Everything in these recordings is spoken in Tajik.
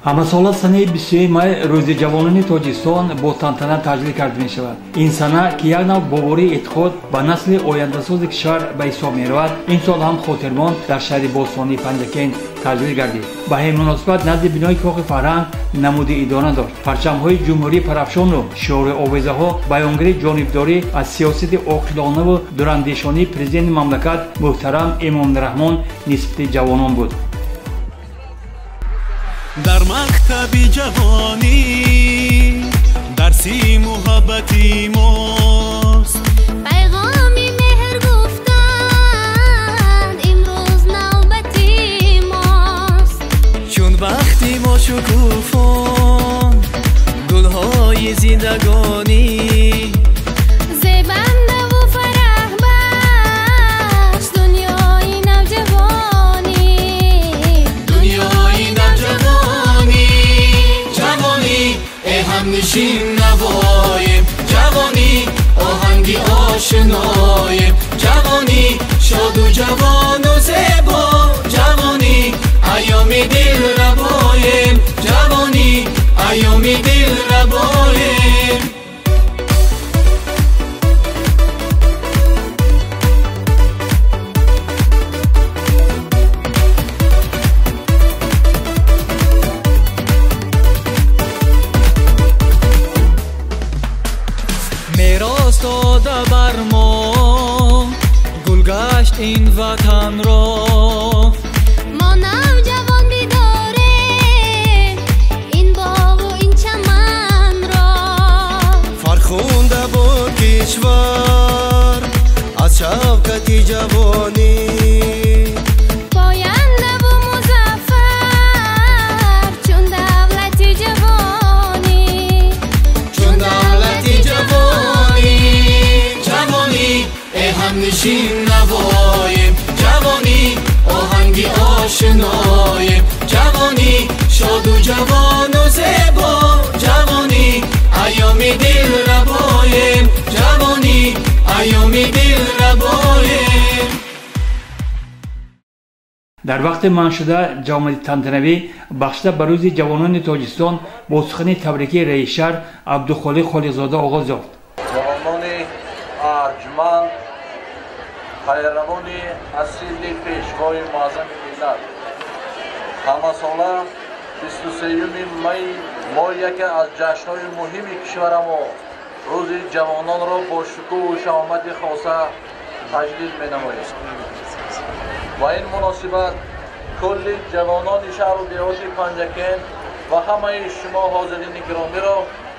Ҳамасола санаи 23 май рӯзи ҷавонони Тоҷикистон бо тантана таҷлил карда мешавад. Ин сана, ки як нав боварии эътиқод ба насли ояндасози кишвар ба ҳисоб меравад, ин сол ҳам хотирмон дар шаҳри бостонии Панҷакент таҷлил гардид. Ба ҳамин муносибат назди бинои Кохи фарҳанг намуди идона дошт. Парчамҳои ҷумҳурии парафшону шиори овезаҳо баёнгари ҷонибдорӣ аз сиёсати оқилонаву дурандешонии президенти мамлакат муҳтарам Эмомалӣ Раҳмон нисбати ҷавонон буд. Дар мактаби ҷавонӣ дарси муҳаббати мост, пайғоми меҳр гуфтан имрӯз навбати мост. Чун вақти мо шукуфон гулҳои зиндагонӣ, зебандаву фараҳбахш дунёи навҷавонӣ, дунёи навҷавонӣ. Ҷавонӣ э ҳамнишин навоем, ҷавонӣ оҳанги ошиноем, ҷавонӣ шоду ҷавону зебо, ҷавонӣ айёми дилрабоем, ҷавонӣ айёми дилрабоем. Мерос дода бар мо гулгашт ин ватанро, мо навҷавон бидорем ин боғу ин чаманро. Фархунда буд кишвар аз шавкати ҷавонӣ, пояндаву музаффар чун давлати ҷавонӣ, чун давлати ҷавонӣ. Ҷавонӣ э ҳамнишин навоем, ҷавонӣ оҳанги ошиноем, ҷавонӣ шоду ҷавону зебо, ҷавонӣ айёми дилрабоем, ҷавонӣ айёми дилрабоем. Дар вақти манъшуда ҷамъомади тантанавӣ бахшида ба рӯзи ҷавонони Тоҷикистон бо сухани табрикии раиси шаҳр Абдухолиқ Холиқзода оғоз ёфт. Ҷавонони арҷманд, пайравони асили пешвои муаззами миллат, ҳамасола 23 май мо яке аз ҷашнҳои муҳими кишварамо рӯзи ҷавононро бо шукӯҳу шаҳомати хоса таҷлил менамоем. Ва ин муносибат кулли ҷавонони шаҳру деҳоти Панҷакент ва ҳамаи шумо ҳозирини гиромиро,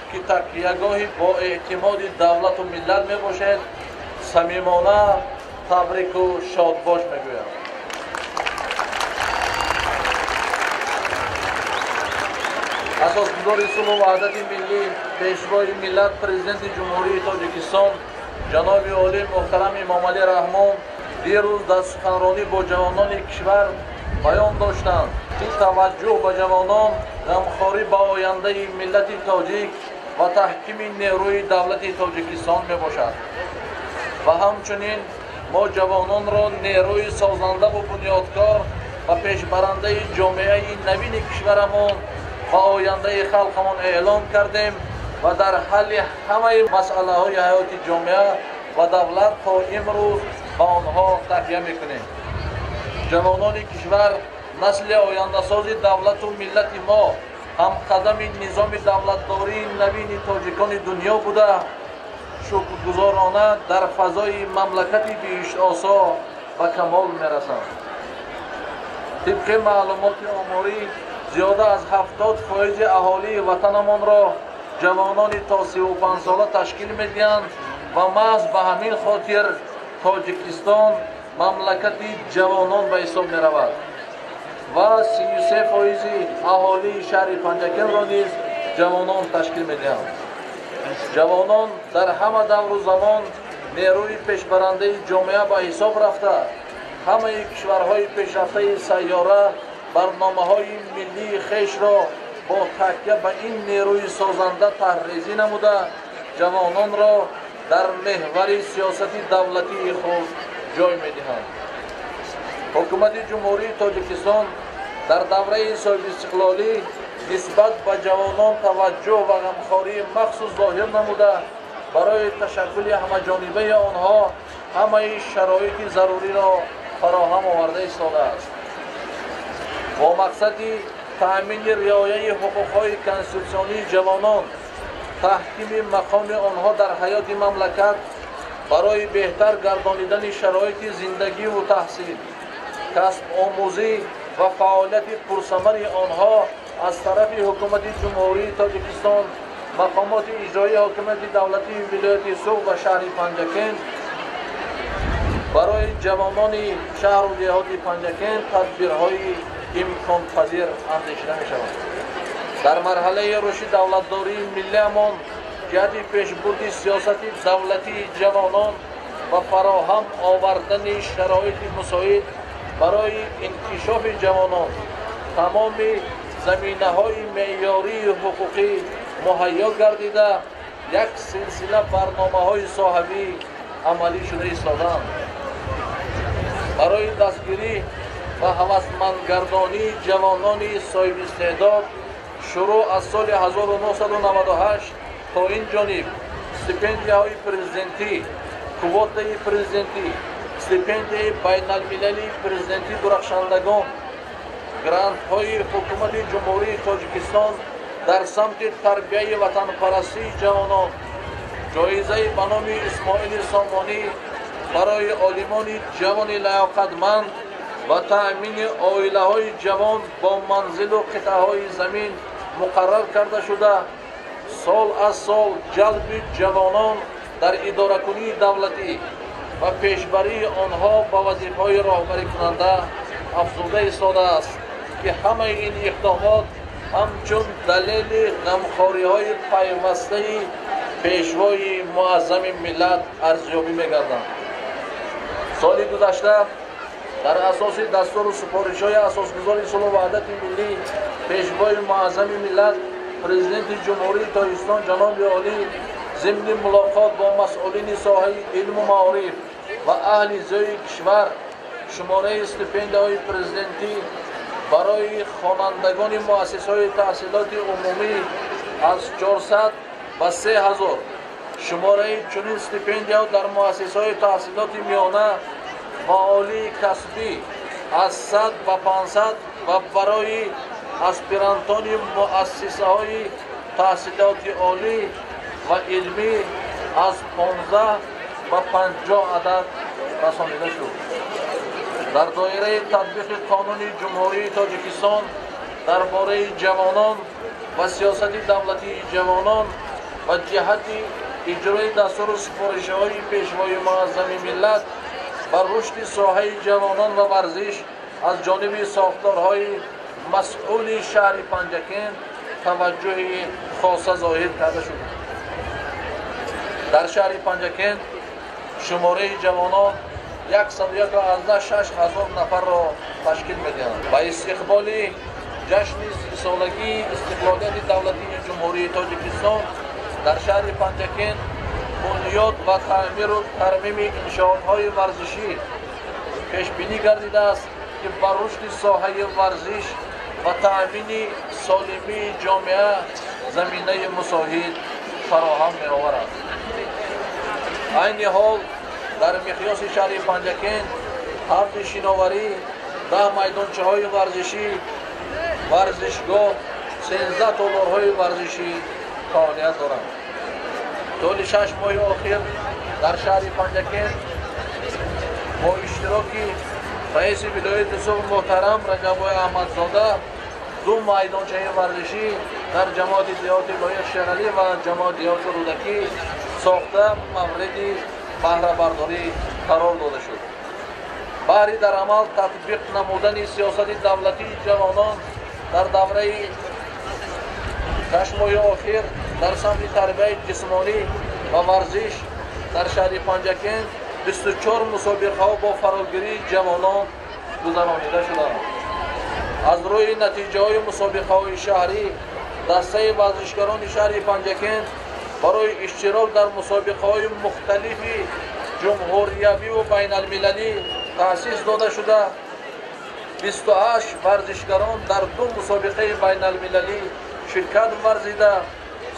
ки такиягоҳи бо эътимоди давлату миллат мебошед, самимона табрику шодбош мегӯям. Асосгузори сулҳу ваҳдати миллӣ, пешвои миллат, президенти Ҷумҳурии Тоҷикистон ҷаноби олӣ муҳтарам Эмомалӣ Раҳмон дирӯз дар суханронӣ бо ҷавонони кишвар баён доштанд, ки таваҷҷӯҳ ба ҷавонон ғамхорӣ ба ояндаи миллати тоҷик ва таҳкими нерӯи давлати Тоҷикистон мебошад. Ва ҳамчунин мо ҷавононро нерӯи созандаву бунёдкор ва пешбарандаи ҷомеаи навини кишварамон ва ояндаи халқамон эълон кардем ва дар ҳалли ҳамаи масъалаҳои ҳаёти ҷомеа ва давлат то имрӯз ба онҳо такя мекунем. Ҷавонони кишвар насли ояндасози давлату миллати мо, ҳамқадами низоми давлатдории навини тоҷикони дунё буда, шукргузорона дар фазои мамлакати биҳиштосо ба камол мерасанд. Тибқи маълумоти оморӣ, зиёда аз 70% аҳолии ватанамонро ҷавонони то 35 сола ташкил медиҳанд ва маҳз ба ҳамин хотир Тоҷикистон мамлакати ҷавонон ба ҳисоб меравад ва 33% аҳолии шаҳри Панҷакентро низ ҷавонон ташкил медиҳанд. Ҷавонон дар ҳама давру замон нерӯи пешбарандаи ҷомеа ба ҳисоб рафта, ҳамаи кишварҳои пешрафтаи сайёра барномаҳои миллии хешро бо такя ба ин нерӯи созанда тарҳрезӣ намуда, ҷавононро дар меҳвари сиёсати давлатии худ ҷой медиҳанд. Ҳукумати Ҷумҳурии Тоҷикистон дар давраи соҳибистиқлолӣ нисбат ба ҷавонон таваҷҷӯҳ ва ғамхории махсус зоҳир намуда, барои ташаккули ҳамаҷонибаи онҳо ҳамаи шароити заруриро фароҳам оварда истодааст. Бо мақсади таъмини риояи ҳуқуқҳои конститутсионии ҷавонон, таҳкими мақоми онҳо дар ҳаёти мамлакат, барои беҳтар гардонидани шароити зиндагиву таҳсил, касбомӯзӣ ва фаъолияти пурсамари онҳо аз тарафи Ҳукумати Ҷумҳурии Тоҷикистон, мақомоти иҷроии ҳокимияти давлатии вилояти Суғд ва шаҳри Панҷакент барои ҷавонони шаҳру деҳоти Панҷакент тадбирҳои имконпазир андешида мешаванд. Дар марҳалаи рушди давлатдории миллиамон ҷиҳати пешбурди сиёсати давлатии ҷавонон ва фароҳам овардани шароити мусоид барои инкишофи ҷавонон тамоми заминаҳои меъёрии ҳуқуқӣ муҳайё гардида, як силсила барномаҳои соҳавӣ амалӣ шуда истодаанд. Барои дастгирӣ ва ҳавасмандгардонии ҷавонони соҳибистеъдод шурӯъ аз соли 1998 то ин ҷониб стипендияҳои президентӣ, квотаи президентӣ, стипендияи байналмилалии президентӣ дурахшандагон, грантҳои Ҳукумати Ҷумҳурии Тоҷикистон дар самти тарбияи ватанпарастии ҷавонон, ҷоизаи ба номи Исмоили Сомонӣ барои олимони ҷавони лаёқатманд ва таъмини оилаҳои ҷавон бо манзилу қитъаҳои замин муқаррар карда шуда, сол аз сол ҷалби ҷавонон дар идоракунии давлатӣ ва пешбарии онҳо ба вазифаҳои роҳбарикунанда афзуда истодааст, ки ҳамаи ин иқдомот ҳамчун далели ғамхориҳои пайвастаи пешвои муаззами миллат арзёбӣ мегарданд. Соли гузашта дар асоси дастуру супоришҳои асосгузори сулҳу ваҳдати миллӣ, пешвои муаззами миллат, Президенти Ҷумҳурии Тоҷикистон ҷаноби олӣ зимни мулоқот бо масъулини соҳаи илму маориф ва аҳли зиёи кишвар шумораи стипендияҳои президентӣ барои хонандагони муассисаҳои таҳсилоти умумӣ аз 400 ба 3000, шумораи чунин стипендияҳо дар муассисаҳои таҳсилоти миёна ва олии касбӣ аз 100 ба 500 ва барои аспирантони муассисаҳои таҳсилоти олӣ ва илмӣ аз 15 ба 50 адад расонида шуд. Дар доираи татбиқи Қонуни Ҷумҳурии Тоҷикистон дар бораи ҷавонон ва сиёсати давлатии ҷавонон ва ҷиҳати иҷрои дастуру супоришҳои пешвои муаззами миллат ба рушди соҳаи ҷавонон ва варзиш аз ҷониби сохторҳои масъули шаҳри Панҷакент таваҷҷӯҳи хоса зоҳир карда шуд. Дар шаҳри Панҷакент шумораи ҷавонон 101,6 ҳазор нафарро ташкил медиҳанд. Ба истиқболи ҷашни 30-солагии истиқлолияти давлатии Ҷумҳурии Тоҷикистон дар шаҳри Панҷакент бунёд ва таъмиру тармими иншоотҳои варзишӣ пешбинӣ гардидааст, ки ба рушди соҳаи варзиш ва таъмини солимии ҷомеа заминаи мусоид фароҳам меоварад. Айни ҳол дар миқёси шаҳри Панҷакент ҳавзи шиноварӣ, 10 майдончаҳои варзишӣ, варзишгоҳ, 13 толорҳои варзишӣ фаъолият доранд. Тӯли 6 моҳи охир дар шаҳри Панҷакент бо иштироки раиси вилояти Суғд муҳтарам Раҷаббой Аҳмадзода ду майдончаи варзишӣ дар ҷамоати деҳоти Лоиқ Шералӣ ва ҷамоати деҳоти Рӯдакӣ сохта мавриди баҳрабардорӣ қарор дода шуд. Баҳри дар амал татбиқ намудани сиёсати давлатии ҷавонон дар давраи 6 моҳи охир дар самти тарбияи ҷисмонӣ ва варзиш дар шаҳри Панҷакент 24 мусобиқаҳо бо фарогирии ҷавонон гузаронида шуданд. Аз рӯи натиҷаҳои мусобиқаҳои шаҳрӣ дастаи варзишгарони шаҳри Панҷакент барои иштирок дар мусобиқаҳои мухталифи ҷумҳуриявиву байналмилалӣ таъсис дода шуда, 28 варзишгарон дар ду мусобиқаи байналмилалӣ ширкат варзида,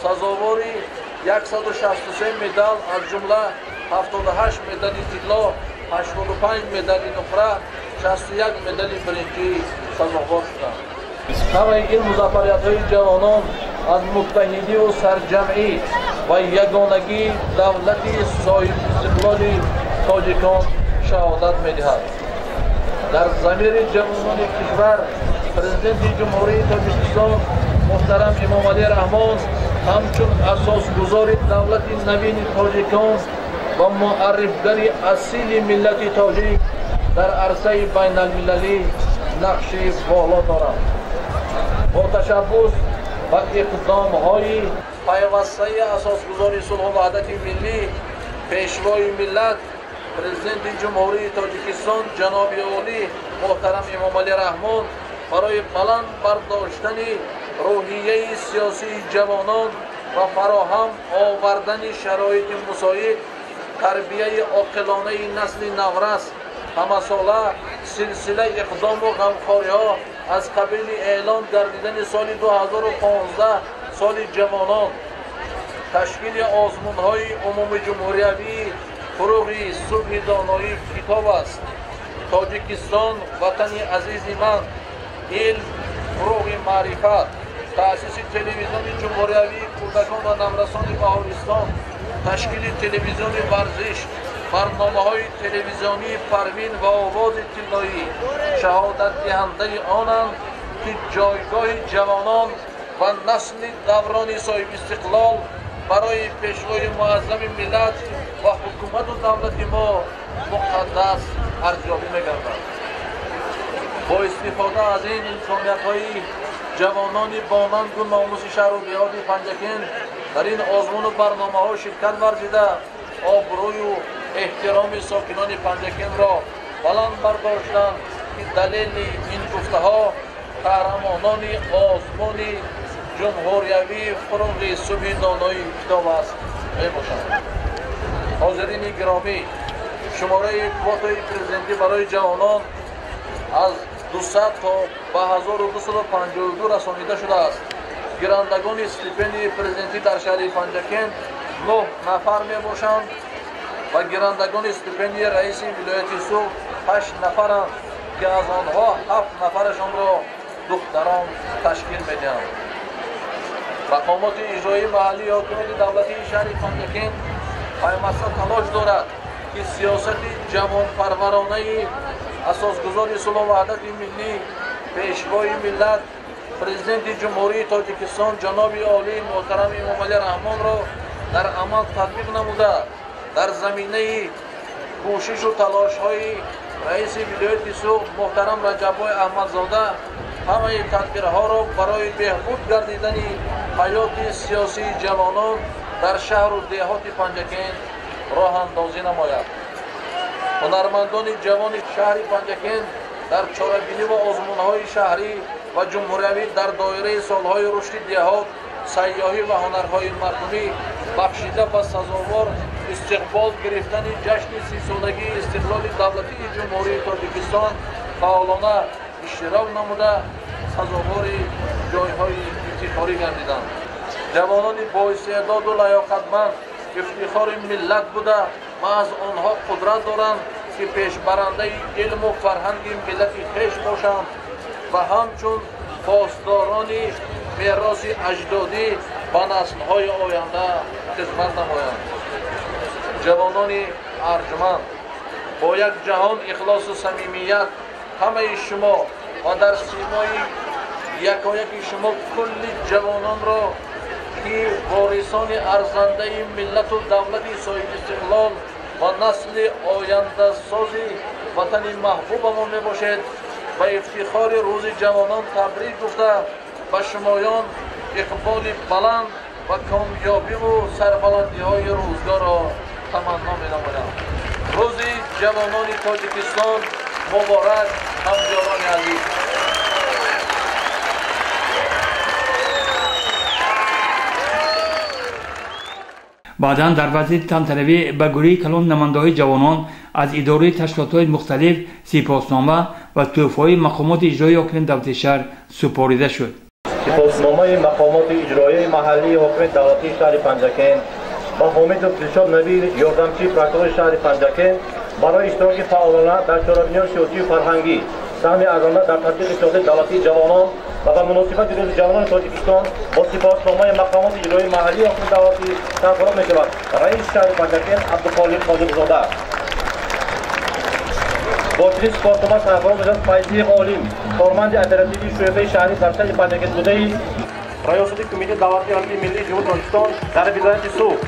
сазовори 163 медал, аз ҷумла 78 медали тилло, 85 медали нуқра, 61 медали биринҷӣ сазовор шуданд. Ҳамаи ин музаффариятҳои ҷавонон аз муттаҳидиву сарҷамъӣ ва ягонагии давлати соҳибистиқлоли тоҷикон шаҳодат медиҳад. Дар замири ҷавонони кишвар Президенти Ҷумҳурии Тоҷикистон муҳтарам Эмомалӣ Раҳмон ҳамчун асосгузори давлати навини тоҷикон ва муаррифгари асили миллати тоҷик дар арсаи байналмилалӣ нақши боло дорад. Бо ташаббус ва иқдомҳои пайвастаи асосгузори сулҳу ваҳдати миллӣ, Пешвои миллат, Президенти Ҷумҳурии Тоҷикистон ҷаноби олӣ муҳтарам Эмомалӣ Раҳмон барои баланд бардоштани рӯҳияи сиёсии ҷавонон ва фароҳам овардани шароити мусоид, тарбияи оқилонаи насли наврас ҳамасола силсила иқдому ғамхориҳо аз қабили эълон гардидани соли 2015 соли ҷавонон, ташкили озмунҳои умумиҷумҳуриявии фурӯғи субҳи доноӣ китоб аст, Тоҷикистон ватани азизи ман, илм, фурӯғи маърифат, таъсиси телевизиони ҷумҳуриявии кӯдакон ва наврасони баҳористон, ташкили телевизиони варзиш, барномаҳои телевизионии Парвин ва Овози тиллоӣ шаҳодатдиҳандаи онанд, ки ҷойгоҳи ҷавонон ва насли даврони соҳибистиқлол барои Пешвои муаззами миллат ва ҳукумату давлати мо муқаддас арзёбӣ мегардад. Бо истифода аз ин имкониятҳои ҷавонони бонангу номуси шаҳру деҳоти Панҷакент дар ин озмуну барномаҳо ширкат варзида, обрӯю эҳтироми сокинони Панҷакентро баланд бардоштанд, ки далели ин гуфтаҳо қаҳрамонони озмуни ҷумҳуриявии фурӯғи субҳи донои китоб аст мебошанд. Ҳозирини гиромӣ, шумораи квотаи президентӣ барои ҷавонон аз 200 то ба 1252 расонида шудааст. Гирандагони стипендияи президентӣ дар шаҳри Панҷакент 9 нафар мебошанд ва гирандагони стипендияи раиси вилояти Суғд 8 нафаранд, ки аз онҳо 7 нафарашонро духтарон ташкил медиҳанд. Мақомоти иҷроии маҳаллии ҳокимияти давлатии шаҳри Панҷакент пайваста талош дорад, ки сиёсати ҷавонпарваронаи асосгузори сулҳу ваҳдати миллӣ, Пешвои миллат, Президенти Ҷумҳурии Тоҷикистон ҷаноби олии муҳтарам Эмомалӣ Раҳмонро дар амал татбиқ намуда, дар заминаи кӯшишу талошҳои раиси вилояти Суғд муҳтарам Раҷаббой Аҳмадзода ҳамаи тадбирҳоро барои беҳбуд гардидани ҳаёти сиёсии ҷавонон дар шаҳру деҳоти Панҷакент роҳандозӣ намояд. Ҳунармандони ҷавони шаҳри Панҷакент дар чорабинӣ ва озмунҳои шаҳрӣ ва ҷумҳуриявӣ дар доираи солҳои рушди деҳот, сайёҳӣ ва ҳунарҳои мардумӣ бахшида ба сазовор истиқбол гирифтани ҷашни 30-солагии истиқлоли давлатии Ҷумҳурии Тоҷикистон фаъолона иштирок намуда, сазовори ҷойҳои ифтихорӣ гардиданд. Ҷавонони боистеъдоду лаёқатманд ифтихори миллат буда, маҳз онҳо қудрат доранд, ки пешбарандаи илму фарҳанги миллати хеш бошанд ва ҳамчун посдорони мероси аҷдодӣ ба наслҳои оянда хизмат намоянд. Ҷавонони арҷманд, бо як ҷаҳон ихлосу самимият ҳамаи шумо ва дар симои якояки шумо кулли ҷавононро, ки ворисони арзандаи миллату давлати соҳибистиқлол ва насли ояндасози ватани маҳбубамон мебошед, ба ифтихори рӯзи ҷавонон табрик гуфта, ба шумоён иқболи баланд ва комёбиву сарбаландиҳои рӯзгорро таманно менамоям. Рӯзи ҷавонони Тоҷикистон муборак, ҳамҷорони азиз! Баъдан дар вазъи тантанавӣ ба гурӯҳи калон намояндаҳои ҷавонон аз идораи ташкилотҳои мухталиф сипоснома ва тӯҳфаҳои мақомоти иҷроии ҳокимияти давлатии шаҳр супорида шуд. Сипосномаи мақомоти иҷроияи маҳаллии ҳокимияти давлатии шаҳри Панҷакент ба Ҳомидов Дилшод Набиевич, ёрдамчии прокурори шаҳри Панҷакент, барои иштироки фаъолона дар чорабиниҳои сиёсию фарҳангӣ, саҳми арзанда дар татбиқи сиёсати давлатии ҷавонон ва ба муносибати Рӯзи ҷавонони Тоҷикистон бо сипосномаи мақомоти иҷроии маҳаллии ҳокимияти давлатӣ сарфароз мешавад раиси шаҳри Панҷакент Абдуқолиқ Қодирзода. Бо чунин сипоснома сарфароз мешавад Файзиев Олим, корманди оперативии шӯъбаи шаҳрӣ дар шаҳри Панҷакент будаи Раёсати Кумитаи давлатии амнияти миллии Ҷумҳурии Тоҷикистон дар вилояти Суғд.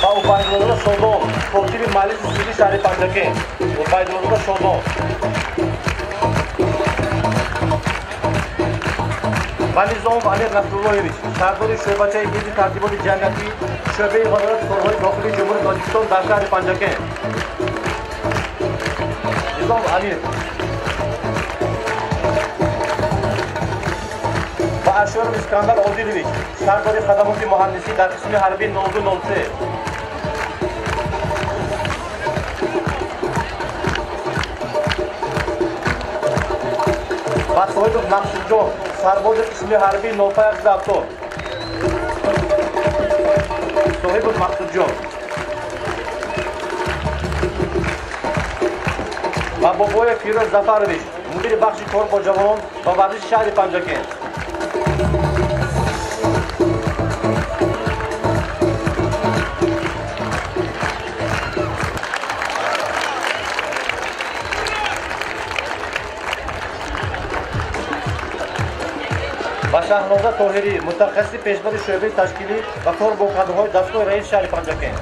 Ва Убайдуллозода Шодон, котиби Маҷлиси сивилии шаҳри Панҷакент. Убайдуллозода Шодон. Ва Низомов Амир Насруллоевич, сардори шӯъбачаи ҳифзи тартиботи ҷамъиятӣ, шӯъбаи Вазорати корҳои дохилии Ҷумҳурии Тоҷикистон дар шаҳри Панҷакент. Низомов Амир. Ва Ашуров Искандар Одилович, сардори хадамоти муҳандисӣ дар қисми ҳарбии 0203. Ва Соҳибов Мақсудҷон, сарбози қисми ҳарбии 0570. Соҳибов Мақсудҷон. Ва Бобоев Фирӯз Зафарович, мудири бахши кор бо ҷавонон ва варзиши шаҳри Панҷакент. Ва Шаҳноза Тоҳирӣ, мутахассиси пешбари шӯъбаи ташкилӣ ва кор бо кадрҳои дастгоҳи раиси шаҳри Панҷакент.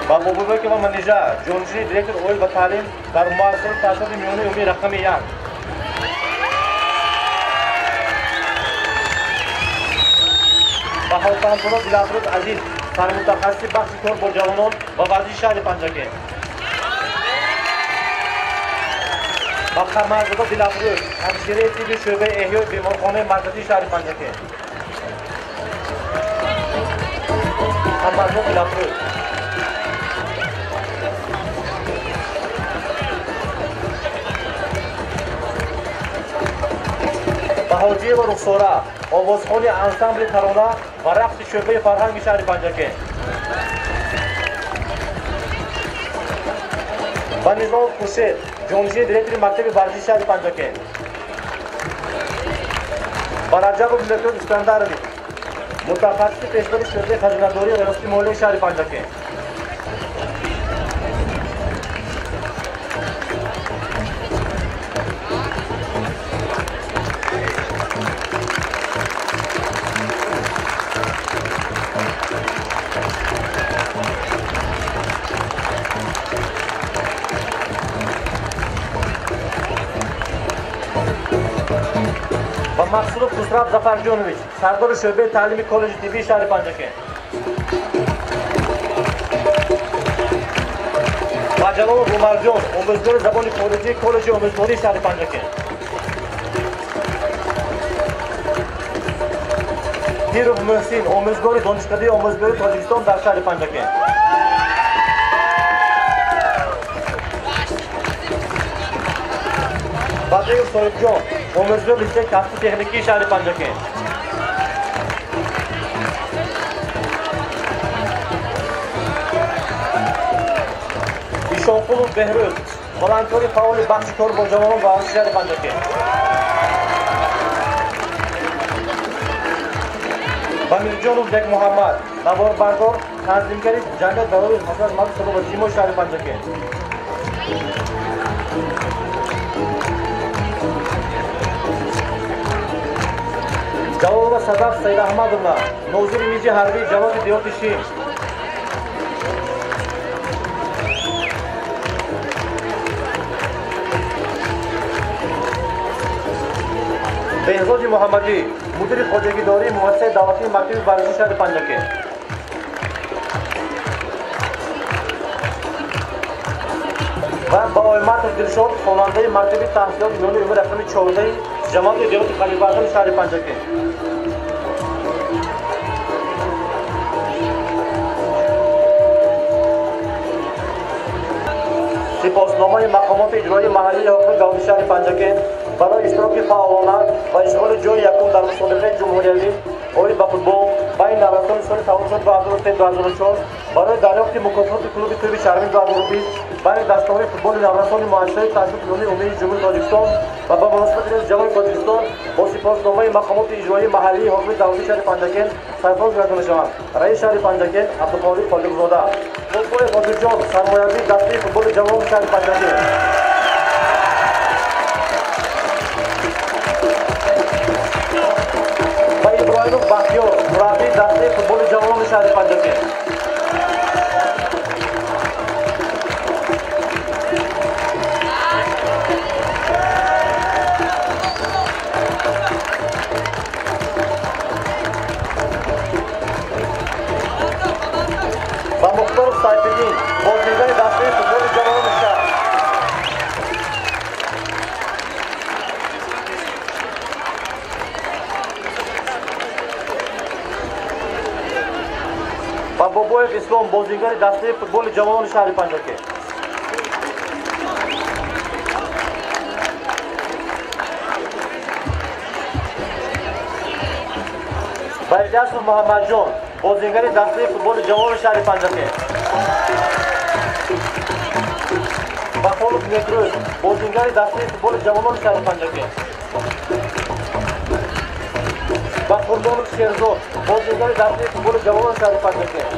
Ва Бобобекова Манижа, ҷонишини директор оид ба таълим дар муассисаи таҳсилоти миёнаи умумии рақами 1. Ва Ҳотамсола Дилафрӯз Азиз, сармутахассиси бахши кор бо ҷавонон ва варзиши шаҳри Панҷакент. Ва Қамарзода Дилафрӯз, ҳамшираи тибби шӯъбаи эҳёи беморхонаи марказии шаҳри Панҷакент. Қамарзода Дилафрӯз. Ва Ҳоҷиева Рухсора, овозхони ансамбли тарона ва рақси шӯъбаи фарҳанги шаҳри Панҷакент. Ва Низомов Хуршед, ҷонишини директори мактаби варзиши шаҳри Панҷакент. Ва Раҷабов Мирзоев Искандарович, мутахассиси пешбари шӯъбаи хазинадории раёсати молияи шаҳри Панҷакент. Ва Мақсудов Хусрав Зафарҷонович, сардори шӯъбаи таълими коллеҷи тиббии шаҳри Панҷакент. Ва Ҷалолов Умарҷон, омӯзгори забони хориҷии коллеҷи омӯзгории шаҳри Панҷакент. Пиров Муҳсин, омӯзгори Донишкадаи омӯзгории Тоҷикистон дар шаҳри Панҷакент. Бадриев Соҳибҷон, омӯзгори литсейи касби техникии шаҳри Панҷакент. Ишонқулов Беҳрӯз, волонтёри фаъоли бахши кор бо ҷавонон ва варзиши шаҳри Панҷакент. Ва Мирҷонов Бекмуҳаммад, наворбардор, танзимгари ҷамъият барои ҳасрат мазҳаб садо ва симои шаҳри Панҷакент. Ҷалолова Садаф Саидаҳмадовна, нозири мизи ҳарбии ҷамоати деҳоти Шим. Беҳзоди Муҳаммадӣ, мудири хоҷагидории муассисаи давлатии мактаби варзиши шаҳри Панҷакент. Ва Баоиматов Дилшод, хонандаи мактаби таҳсилоти миёнаи умумии рақами 14 ҷамоати деҳоти Халилбардори шаҳри Панҷакент. Сипосномаи мақомоти иҷроии маҳаллии ҳокими давлати шаҳри Панҷакент барои иштироки фаъолона ва ишғоли ҷои якум дар мусобиқаи ҷумҳуриявӣ оид ба футбол байни наврасони соли таваллудшон 2003-2004 барои дарёфти мукофоти клуби тӯби чармин 2020 байни дастаҳои футболи наврасони муассисаи таҳсилоти миёнаи умумии Ҷумҳурии Тоҷикистон ва ба муносибати Рӯзи ҷавони Тоҷикистон бо сипосномаи мақомоти иҷроии маҳаллии ҳокими давлати шаҳри Панҷакент сарфароз гардонида шаванд. Раиси шаҳри Панҷакент Абдуқодир Қодирзода. Бобоев Ҳоҷиҷон, сармураббии дастаи футболи ҷавонони шаҳри Панҷакент. Ва Иброҳимов Бахтиёр, мураббии дастаи футболи ҷавонони шаҳри Панҷакент. Ва Мухторов Сайфиддин, бозингари дастаи футболи ҷавонони шаҳр. Ва Бобоев Ислом, бозингари дастаи футболи ҷавонони шаҳри Панҷакент. Ва Илёсов Муҳаммадҷон, бозингари дастаи футболи ҷавонони шаҳри Панҷакент. Ва Холов Некрӯз, бозингари дастаи футболи ҷавонони шаҳри Панҷакент. Ва Қурбонов Шерзод, бозингари дастаи футболи ҷавонони шаҳри Панҷакент.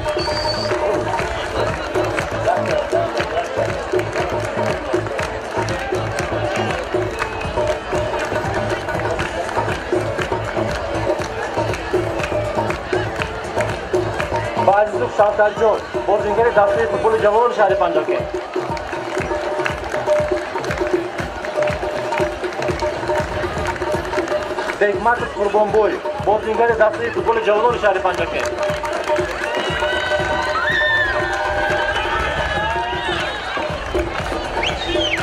Ва Азизов Шавкатҷон, бозингари дастаи футболи ҷавонони шаҳри Панҷакент. Бекматов Қурбонбой, бозингари дастаи футболи ҷавонони шаҳри Панҷакент.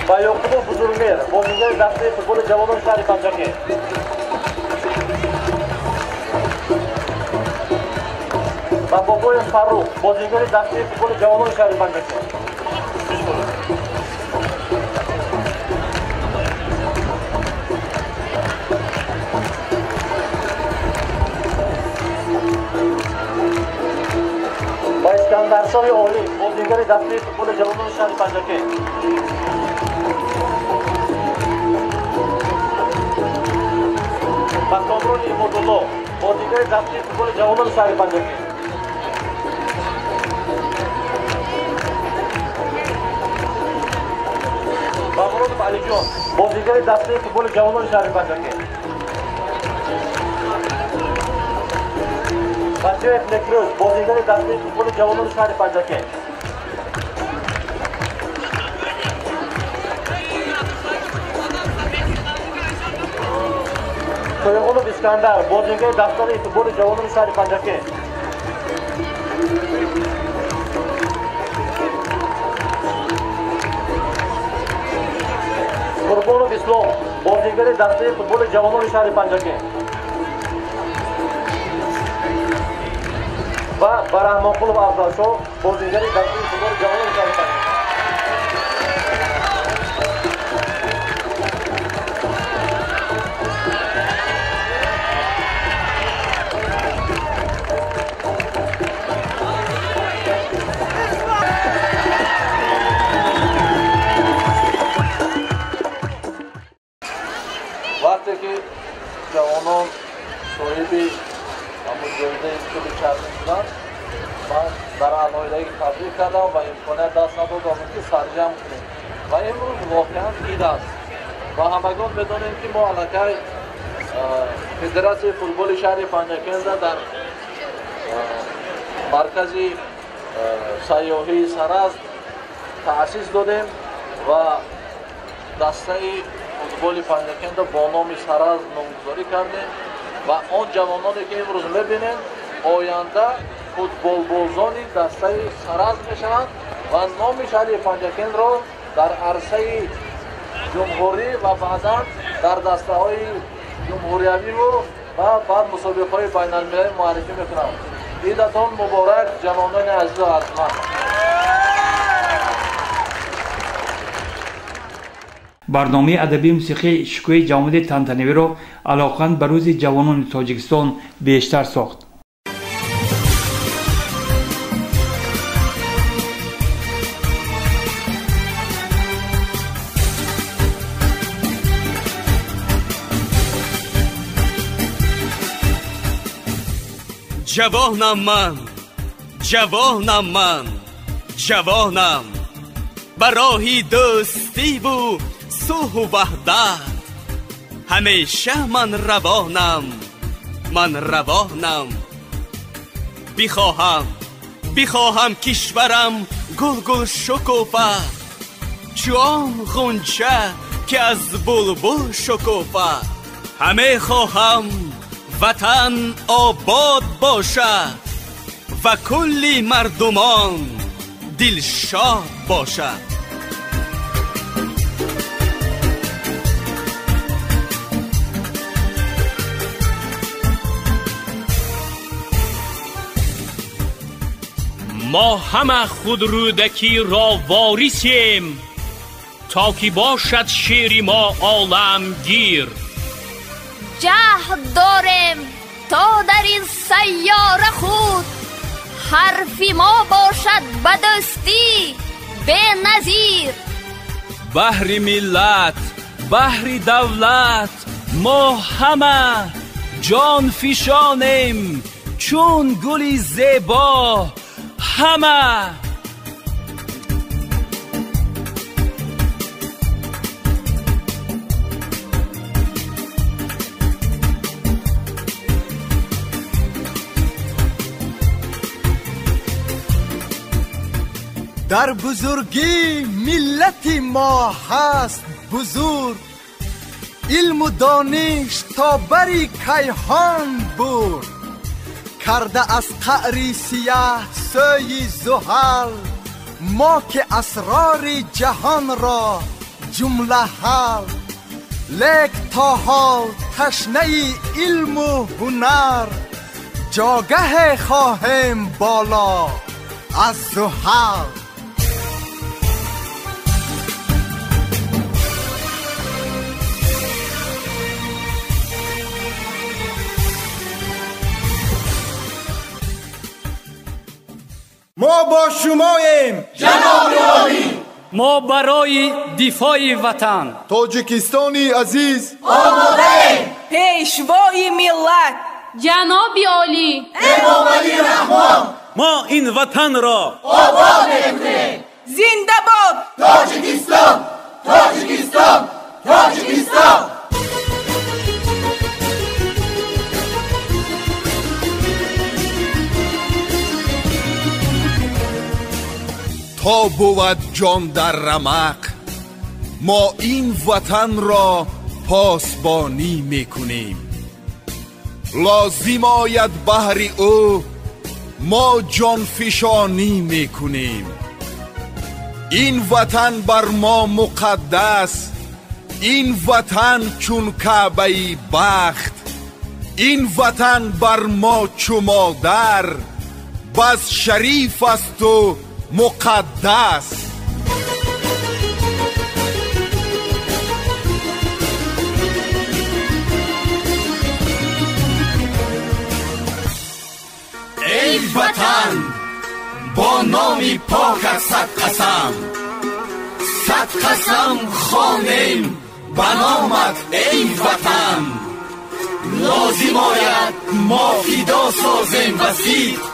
Ва Ёқубов Бузургмер, бозингари дастаи футболи ҷавонони шаҳри Панҷакент. Ва Бобоев Фаррух, бозингари дастаи футболи ҷавонони шаҳри Панҷакент. Ва Искандаршоҳи Олӣ, бозингари дастаи футболи ҷавонони шаҳри Панҷакент. Ва Комрони Имодулло, бозингари дастаи футболи ҷавонони шаҳри Панҷакент. Ва Муродов Алиҷон, бозингари дастаи футболи ҷавонони шаҳри Панҷакент. Батиёев Некрӯз, бозингари дастаи футболи ҷавонони шаҳри Панҷакент. Тойғулов Искандар, бозингари дастаи футболи ҷавонони шаҳри Панҷакент. Қурбонов Ислом, бозингари дастаи футболи ҷавонони шаҳри Панҷакент. Ва Бараҳмонқулов Афзалшоҳ, бозингари дастаи футболи ҷавонони шаҳри Панҷакент. Вақте ки ҷавонон соҳиби ҳамун ҷоизаи тӯби чармин шуданд, ман дар алоҳидагӣ табрик кардам ва имконият даст надодам, ки сарҷамъ кунем. Ва имрӯз воқеан ид аст ва ҳамагон медонем, ки мо аллакай Федератсияи футболи шаҳри Панҷакентда дар маркази сайёҳии Саразд таъсис додем ва дастаи футболи Панҷакентро бо номи Саразд номгузорӣ кардем ва он ҷавононе, ки имрӯз мебинем, оянда футболбозони дастаи Саразд мешаванд ва номи шаҳри Панҷакентро дар арсаи ҷумҳурӣ ва баъдан дар дастаҳои ҷумҳуриявиву ва баъд мусобиқаҳои байналмилалӣ муаррифӣ мекунанд. Идатон муборак, ҷавонони азизу арҷманд. Барномаи адабии мусиқӣ шукӯҳи ҷавомади тантанавиро алоқаманд ба рӯзи ҷавонони Тоҷикистон бештар сохт. Ҷавонам ман, ҷавонам ман, ҷавонам, ба роҳи дӯстиву сулҳу ваҳдат ҳамеша ман равонам, ман равонам. Бихоҳам, бихоҳам кишварам гулгул шукуфад, чун ғунча ки аз булбул шукуфад. Ҳаме хоҳам ватан обод бошад ва кулли мардумон дилшод бошад. Мо ҳама худ Рӯдакиро ворисем, то ки бошад шеъри мо оламгир. Ҷаҳд дорем то дар ин сайёра худ ҳарфи мо бошад ба дӯстӣ беназир. Баҳри миллат, баҳри давлат мо ҳама ҷон фишонем чун гули зебо ҳама. Дар бузургӣ миллати мо ҳаст бузург, илму дониш то бари кайҳон бурд. Карда аз қаъри сияҳ сӯи зуҳал, мо ки асрори ҷаҳонро ҷумла ҳал. Лек то ҳол ташнаи илму ҳунар, ҷогаҳе хоҳем боло аз зуҳал. Мо бо шумоем, ҷаноби олӣ. Мо барои дифои ватан, Тоҷикистони азиз, омодаем. Пешвои миллат, ҷаноби олӣ, Эмомалӣ Раҳмон, мо ин ватанро обод мекунем. Зинда бод Тоҷикистон, Тоҷикистон, Тоҷикистон. То бувад ҷон дар рамақ, мо ин ватанро посбонӣ мекунем. Лозим ояд баҳри ӯ мо ҷонфишонӣ мекунем. Ин ватан бар мо муқаддас, ин ватан чун Каъбаи бахт, ин ватан бар мо чу модар, бас шариф асту муқаддас. Эй ватан, бо номи покат сад қасам, сад қасам хонем ба номат эй ватан. Лозим ояд мо фидо созем ва сидқ,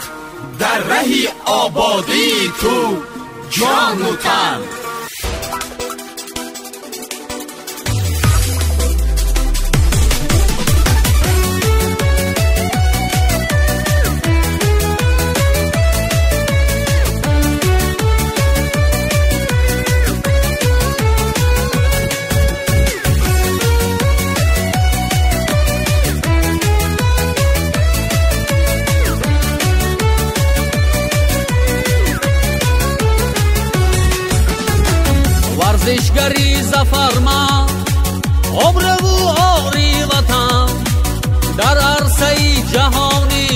дар раҳи ободии ту ҷону тан. Варзишгари зафарманд, обрӯву ори ватан, дар арсаи ҷаҳонӣ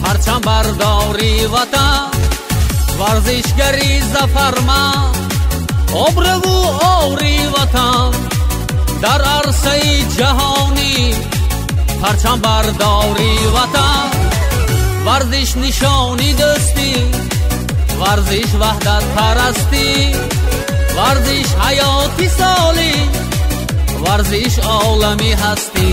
парчамбардори ватан. Варзишгари зафарманд, Обрӯву ори ватан дар арсаи ҷаҳонӣ, парчам бардори ватан. Варзиш нишони дӯстӣ, варзиш ваҳдатпарастӣ, варзиш ҳаёти солим, варзиш олами ҳастӣ.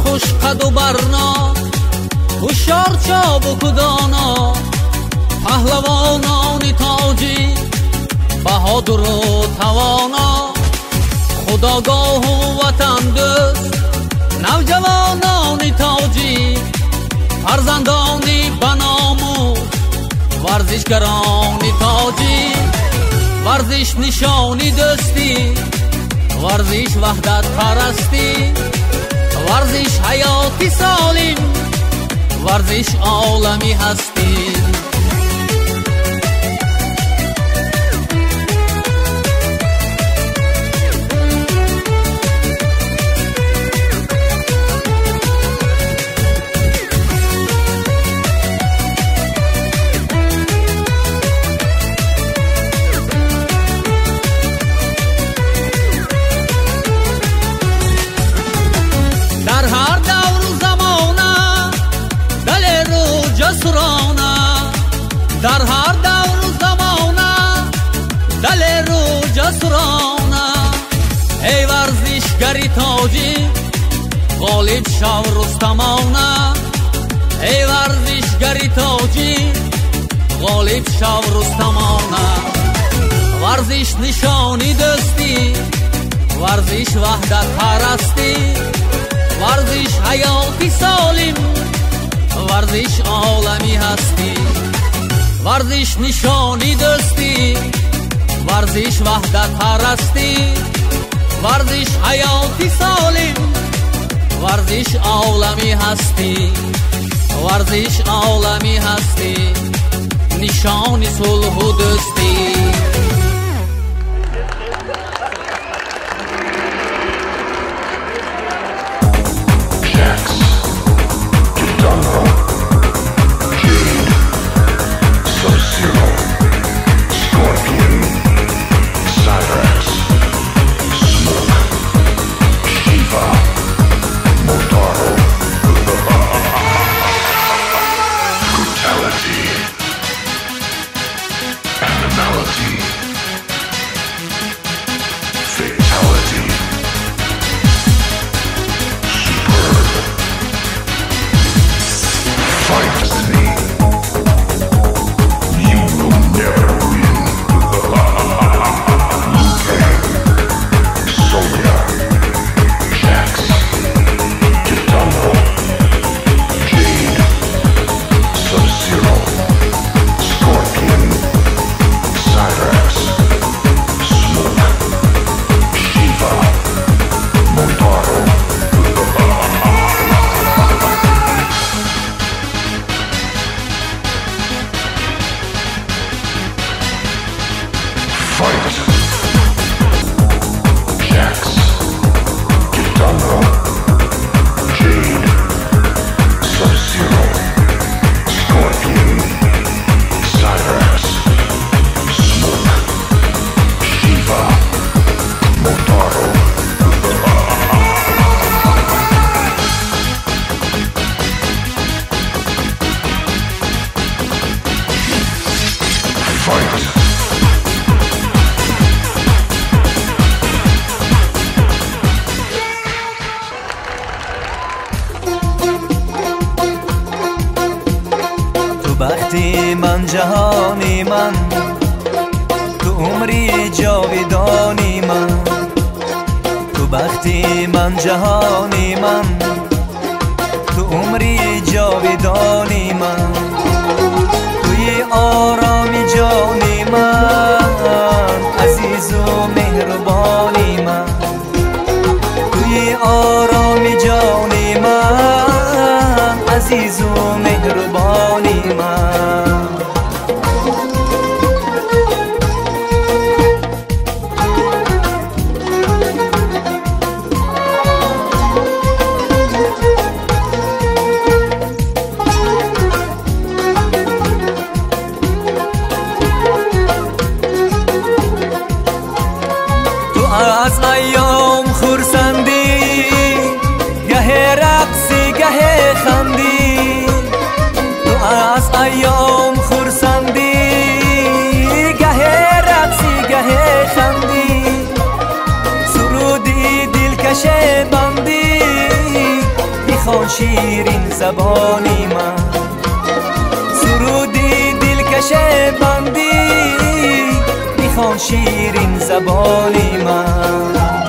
Хушқаду барно, ҳушёр, чобуку доно, паҳлавонони тоҷик баҳодуру тавоно, худогоҳу ватандӯст, навҷавонони тоҷик, фарзандони баномус, варзишгарони тоҷик. Варзиш нишони дӯстӣ, варзиш ваҳдатпарастӣ, варзиш ҳаёти солим, варзиш олами ҳастӣ. Дар ҳар давру замона далеру ҷасурона, эй варзишгари тоҷик, ғолиб шав рустамона, эй варзишгари тоҷик, ғолиб шав рустамона. Варзиш нишони дӯстӣ, варзиш ваҳдатпарастӣ, варзиш ҳаёти солим, варзиш олами ҳастӣ. Варзиш нишони дӯстӣ, варзиш ваҳдатпарастӣ, варзиш ҳаёти солим, варзиш олами ҳастӣ, варзиш олами ҳастӣ, нишони сулҳу дӯстӣ. Бахти ман, ҷаҳони ман, ту умри ҷовидони ман. Ту бахти ман, ҷаҳони ман, ту умри ҷовидони ман. Туи ороми ҷони ман, азизу меҳрубони ман. Туи ороми ҷони دلکش بندی بخوان شیرین زبانی من سرودی دلکش بندی بخوان شیرین زبانی من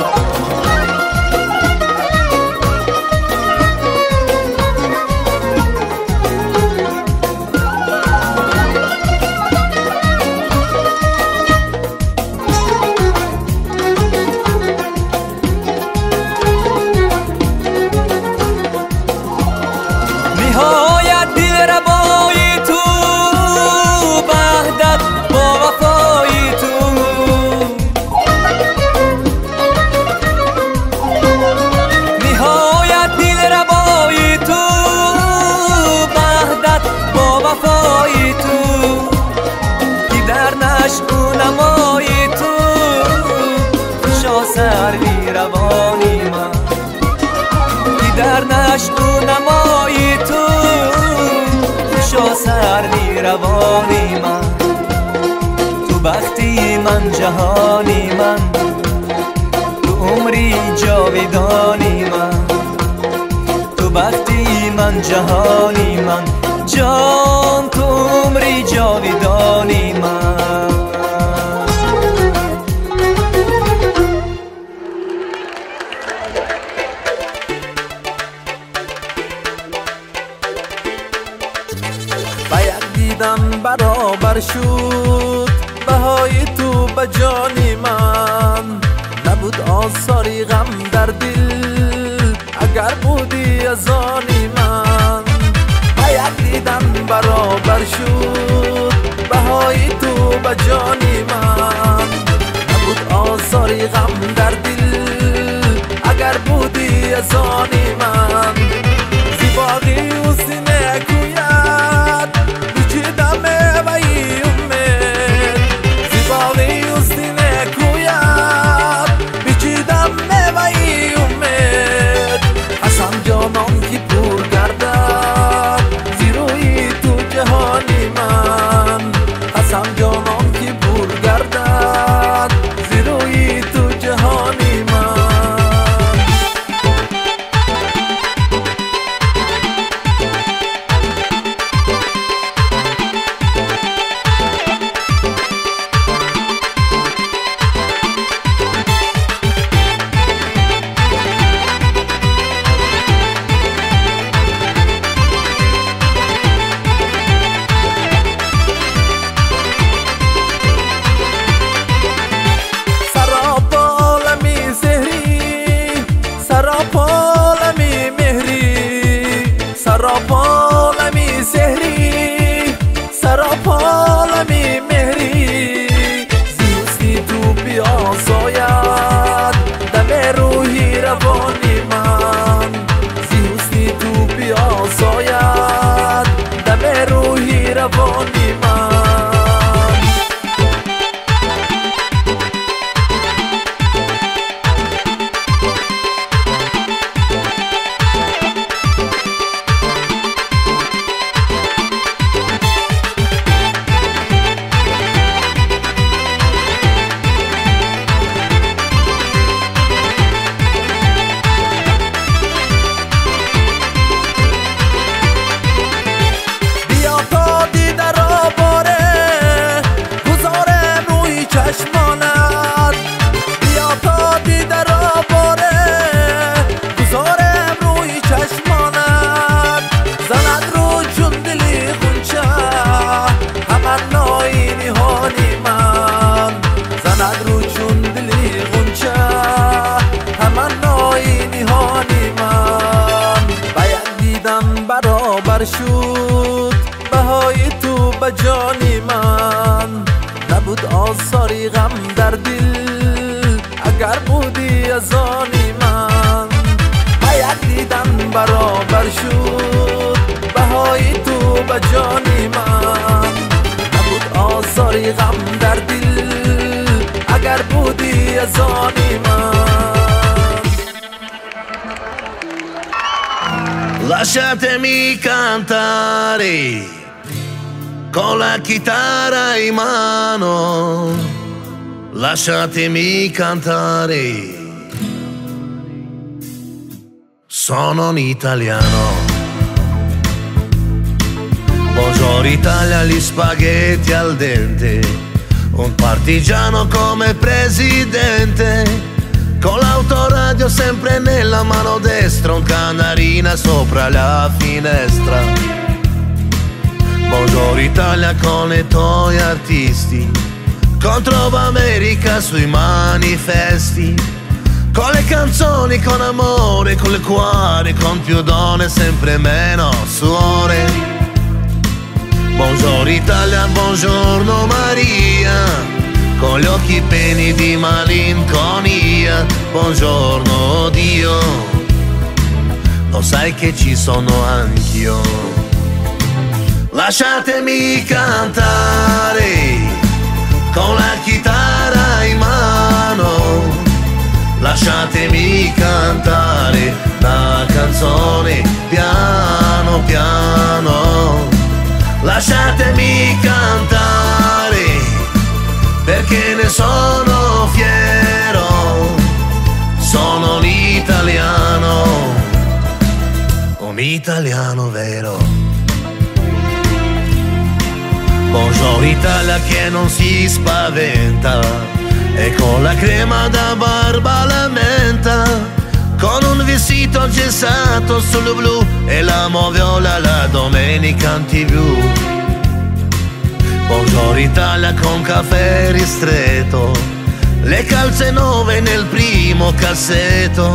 روانی من تو بختی من جهانی من تو عمری جاویدانی من تو بختی من جهانی من جان تو عمری جاویدانی من برابر شد بهای تو به جان من نبود آثاری غم در دل اگر بودی از آن من به یک دیدن برابر شد بهای تو به جان من نبود آثاری غم در دل اگر بودی از آن من زیباغی و سینه کوید شد بهای تو به جان من نبود آثاری غم در دل اگر بودی از آن من به یک دیدن برابر شد بهای تو به جان من نبود آثاری غم در دل اگر بودی از آن من Lasciatemi cantare con la chitarra in mano, lasciatemi cantare. Sono un italiano. Buongiorno Italia, gli spaghetti al dente, un partigiano come presidente, con l'autoradio sempre nella mano destra, un canarina sopra la finestra. Buongiorno Italia con i tuoi artisti, contro l'America sui manifesti, con le canzoni, con amore, con il cuore, con più donne, sempre meno suore. Buongiorno Italia, buongiorno Maria, con gli occhi pieni di malinconia. Buongiorno Dio, lo sai che ci sono anch'io. Lasciatemi cantare con la chitarra in mano, lasciatemi cantare la canzone piano piano, lasciatemi cantare perché ne sono fiero, sono un italiano, un italiano vero. Buongiorno Italia che non si spaventa e con la crema da barba la menta, con un vestito gessato sul blu e la moviola la domenica in TV. Buongiorno Italia con caffè ristretto, le calze nuove nel primo cassetto,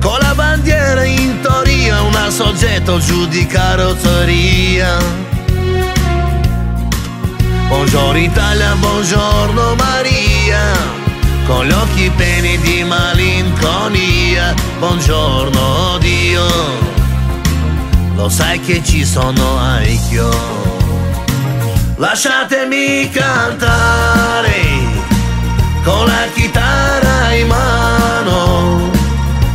con la bandiera in teoria, una soggetto giù di carrozzeria. Buongiorno Italia, buongiorno Maria, con gli occhi pieni di malinconia. Buongiorno Dio, lo sai che ci sono anch'io. Lasciatemi cantare con la chitarra in mano,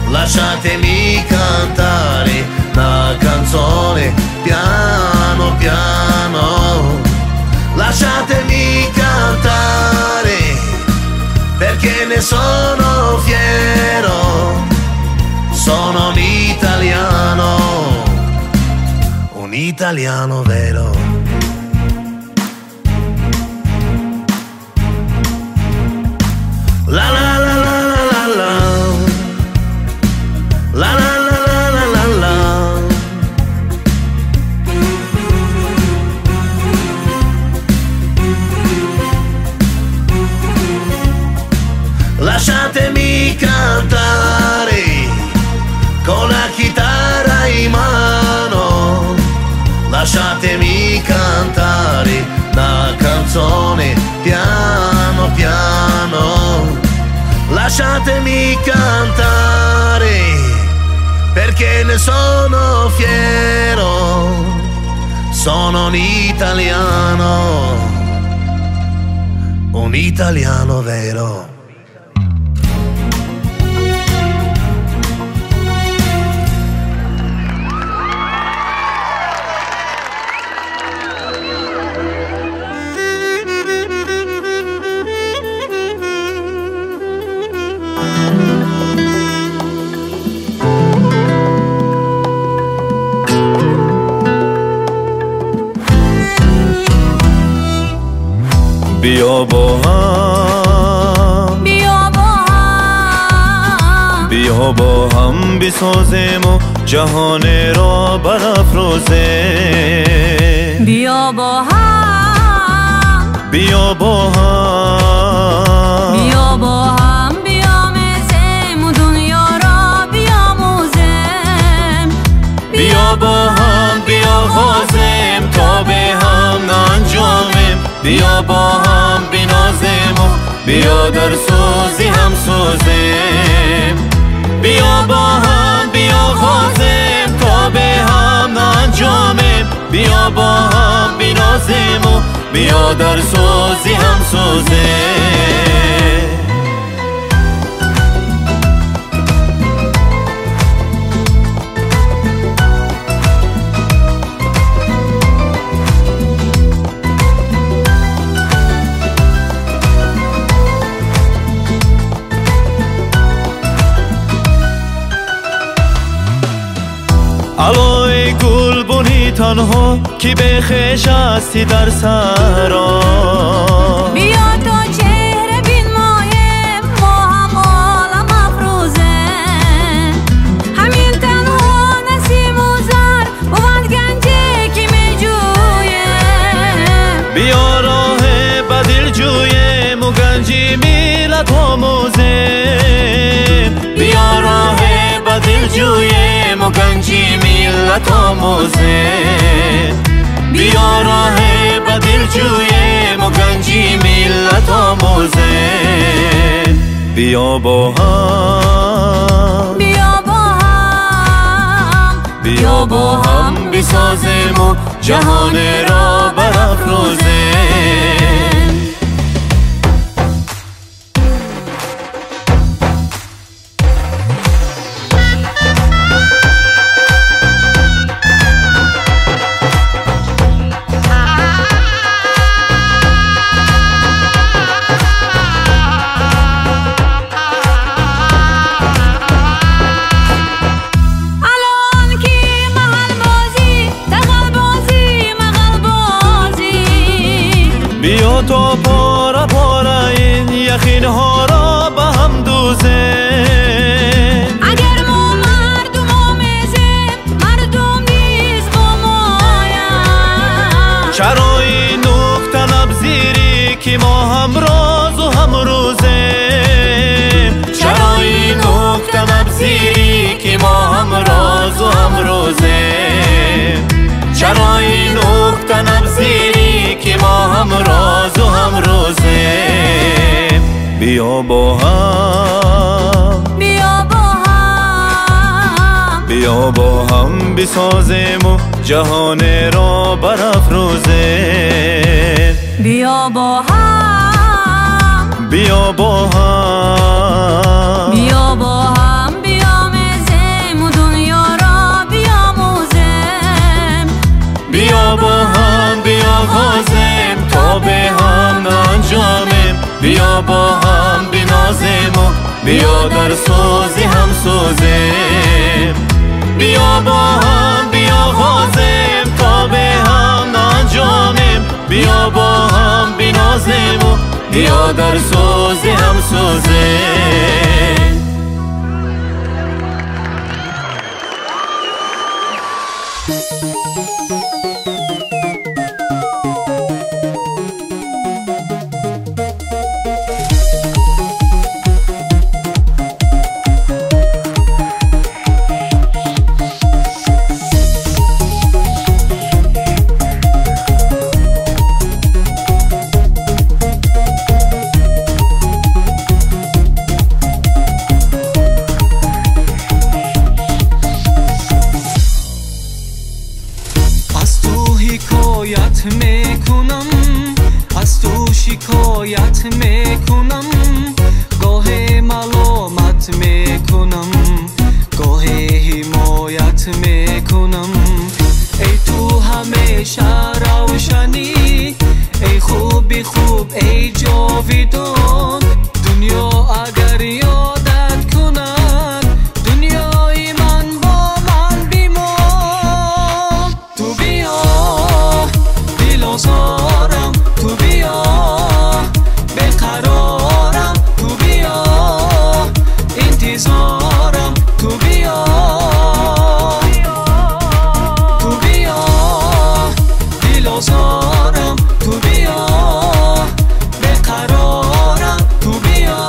lasciatemi cantare la canzone piano piano, lasciatemi cantare perché ne sono fiero, sono un italiano, un italiano vero. La la la la la la, la la la la la la. Lasciatemi cantare con la chitarra in mano, lasciatemi cantare la canzone piano piano, lasciatemi cantare perché ne sono fiero, sono un italiano, un italiano vero. بیا با هم، بیا با هم، بیا با هم بسازیم و جهان را برافروزیم. بیا با هم، بیا با هم، بیا با هم بیاموزیم و دنیا را بیاموزیم. بیا با هم بیاغازیم تا به هم انجامیم. بیا با هم بنازیم و بیا در سوزی هم سوزیم. بیا با هم بیاغازیم تا به هم انجامیم. بیا با هم بنازیم و بیا در سوزی هم سوزیم. танҳо ки бехеш ҳастӣ дар саро. Биё то чеҳра бинмоем, мо ҳам олам афрӯзем. Ҳамин танҳо насиму зар бувад ганҷе ки меҷӯем. Биё роҳе ба дил ҷӯему ганҷи миллат омӯзем. Биё роҳе ба дил ҷӯему ганҷи миллат омӯзем. Биё роҳе ба дил ҷӯему ганҷи миллат омӯзем. Биё бо ҳам, биё бо ҳам, биё бо ҳам бисозему ҷаҳонеро барафрӯзем. Биё то пора пора ин яқинҳоро ба ҳам дӯзем. Агар мо мардум омезем, мардум низ бо моянд. Чаро ин нукта набзирӣ ки мо ҳамрозу ҳамрӯзем? Чаро ин нукта набзирӣ ки мо ҳамрозу ҳамрӯзем? Чаро ин нукта набзирӣ ки мо ҳамрозу ҳамрӯзем? Биё бо ҳам, биё бо ҳам, биё бо ҳам бисозему ҷаҳонеро барафрӯзем. Биё бо ҳам, биё бо ҳам, биё бо ҳам биомезему дунёро биомӯзем. Биё бо ҳам биоғозем то бе ҳам наанҷомем. Биё бо ҳам бинозему биё дар сӯзи ҳам сӯзем. Биё бо ҳам биоғозем то бе ҳам наанҷомем. Биё бо ҳам бинозему биё дар сӯзи ҳам сӯзем. Мекунам, аз ту шикоят мекунам, гоҳе маломат мекунам, гоҳе ҳимоят мекунам. Эй ту ҳамеша равшанӣ, эй хуби хуб, эй ҷовидон. Дунё агар ёдат кунад, дунёи ман бо ман бимон. Ту биё дилозорам, ту биё беқарорам, ту биё интизорам, ту биё, ту биё дилозорам, ту биё беқарорам, ту биё.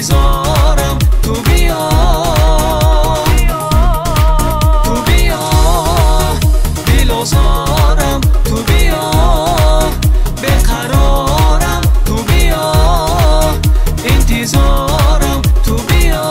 Интизорам ту биё, ту биё, дилозорам ту биё, беқарорам ту биё, интизорам ту биё.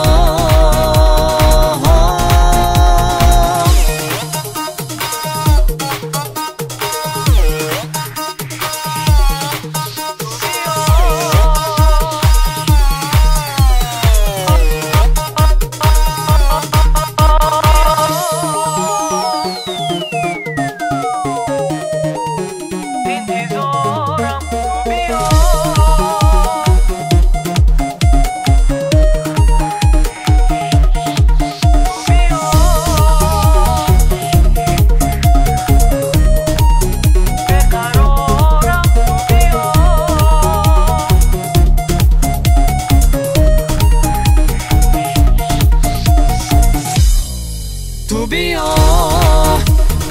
Ту биё,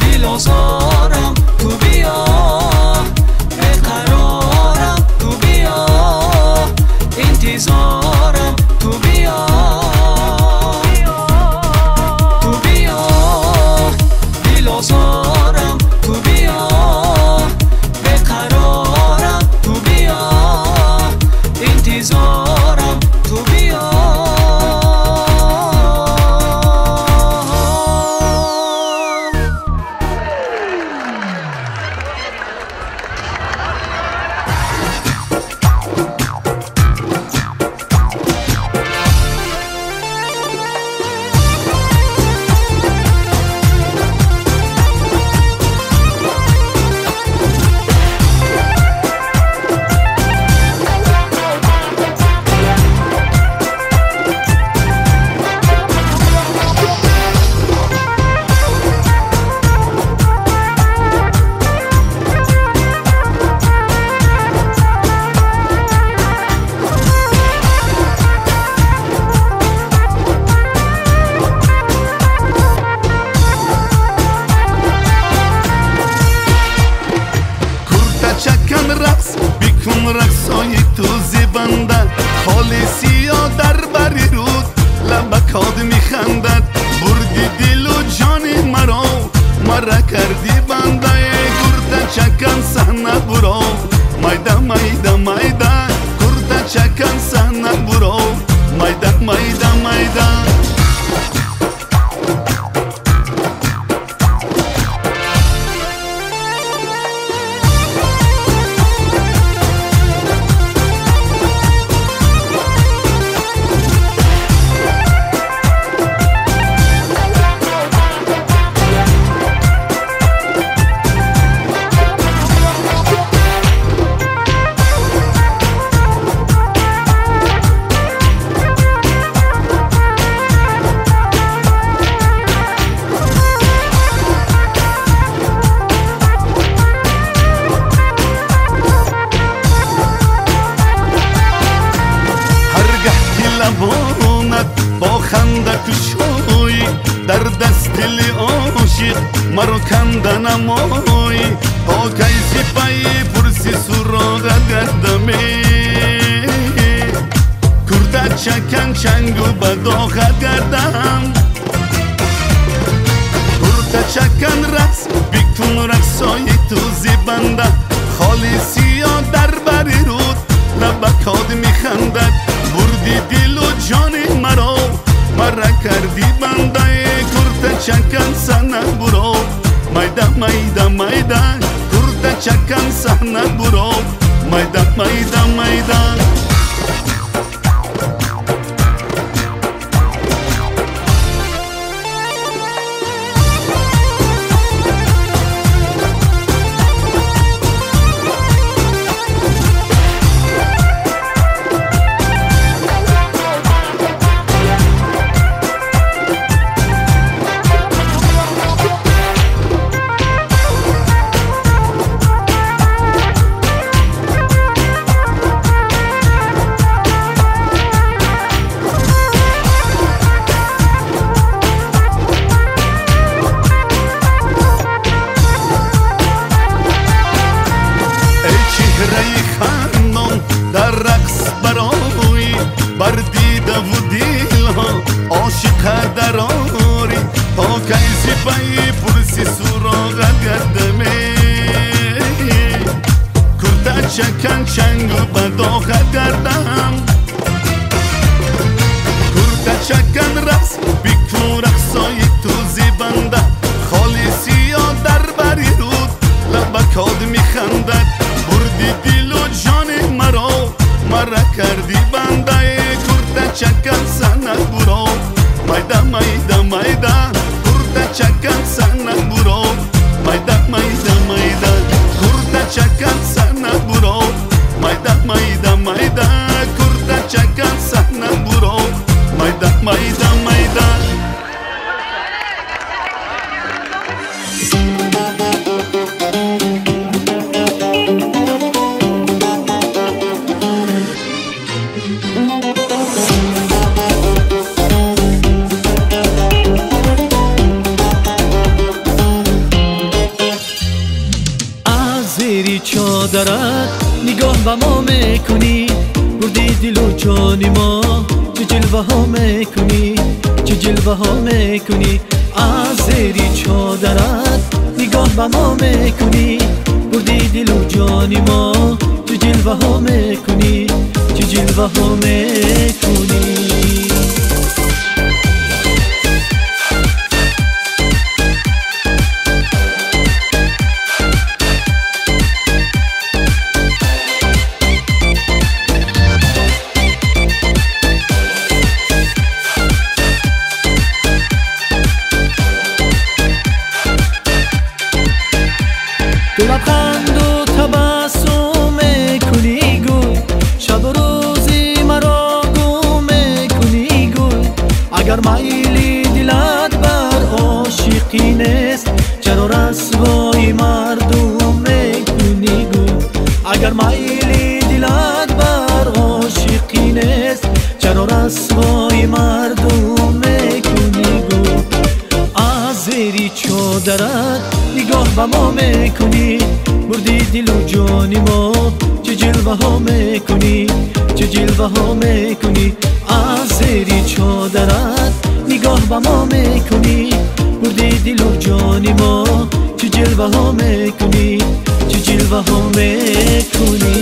дилозорам ту биё, беқарорам ту биё, интизорам ту биё, ту биё, дилозорам ту биё, беқарорам ту биё, интизорам ту биё. Чакан рақс бикун рақсои ту зебанда, холи сиё дар бари руд лабакод механдад. Бурди дилу ҷони маро, мара карди банда. Курта чакан саҳна буро, майда майда майда, курта чакан саҳна буро, майда майда майда. Бо ханда кушоӣ дар даст дили ошиқ маро канда намоӣ. То кай сипаи пурси суроғат гардаме, курта чакан чангу ба доғат гардам. Курта чакан рақс бикун рақсои ту зебанда, холи сиё дар бари руд лабакод механдад. Бурди дилу ҷони маро, мара карди банда. Курта чакан саҳна буро, майда майда майда, курта чакан саҳна буро, майда майда майда. дидаву дилҳо ошиқа дарорӣ то кай сипаи пурси суроғат гардаме куртачакан чангу ба доғат гардам куртачакан рақс бикун рақсои ту зебанда холи сиё дар бари руд лабакод механдад бурди дилу ҷони маро мара карди бандае куртачакан санат буро майда майда майда куртачакан санат буро майда майда майда куртачакан санат буро майда майда майда куртачакан санат буро майда майда майда. Чодарат нигоҳ ба мо мекунӣ бурди дилу ҷони мо чӣ ҷилваҳо мекунӣ чӣ ҷилваҳо мекунӣ аз зери чодарат нигоҳ ба мо мекунӣ бурди дилу ҷони мо чӣ ҷилваҳо мекунӣ чӣ ҷилваҳо мекунӣ. Лабханду табассум мекунӣ гул шабу рӯзи маро гум мекунӣ гул агар майли дилат бар ошиқӣ нест чаро расвои мардум мекунӣ гул агар майли дилат бар ошиқӣ нест чаро расвои мардум мекунӣ гул аз зери чодарат нигоҳ ба мо мекунӣ бурди дилу ҷони мо чӣ ҷилваҳо мекунӣ чӣ ҷилваҳо мекунӣ аз зери чодарат нигоҳ ба мо мекунӣ бурди дилу ҷони мо чӣ ҷилваҳо мекунӣ чӣ ҷилваҳо мекунӣ.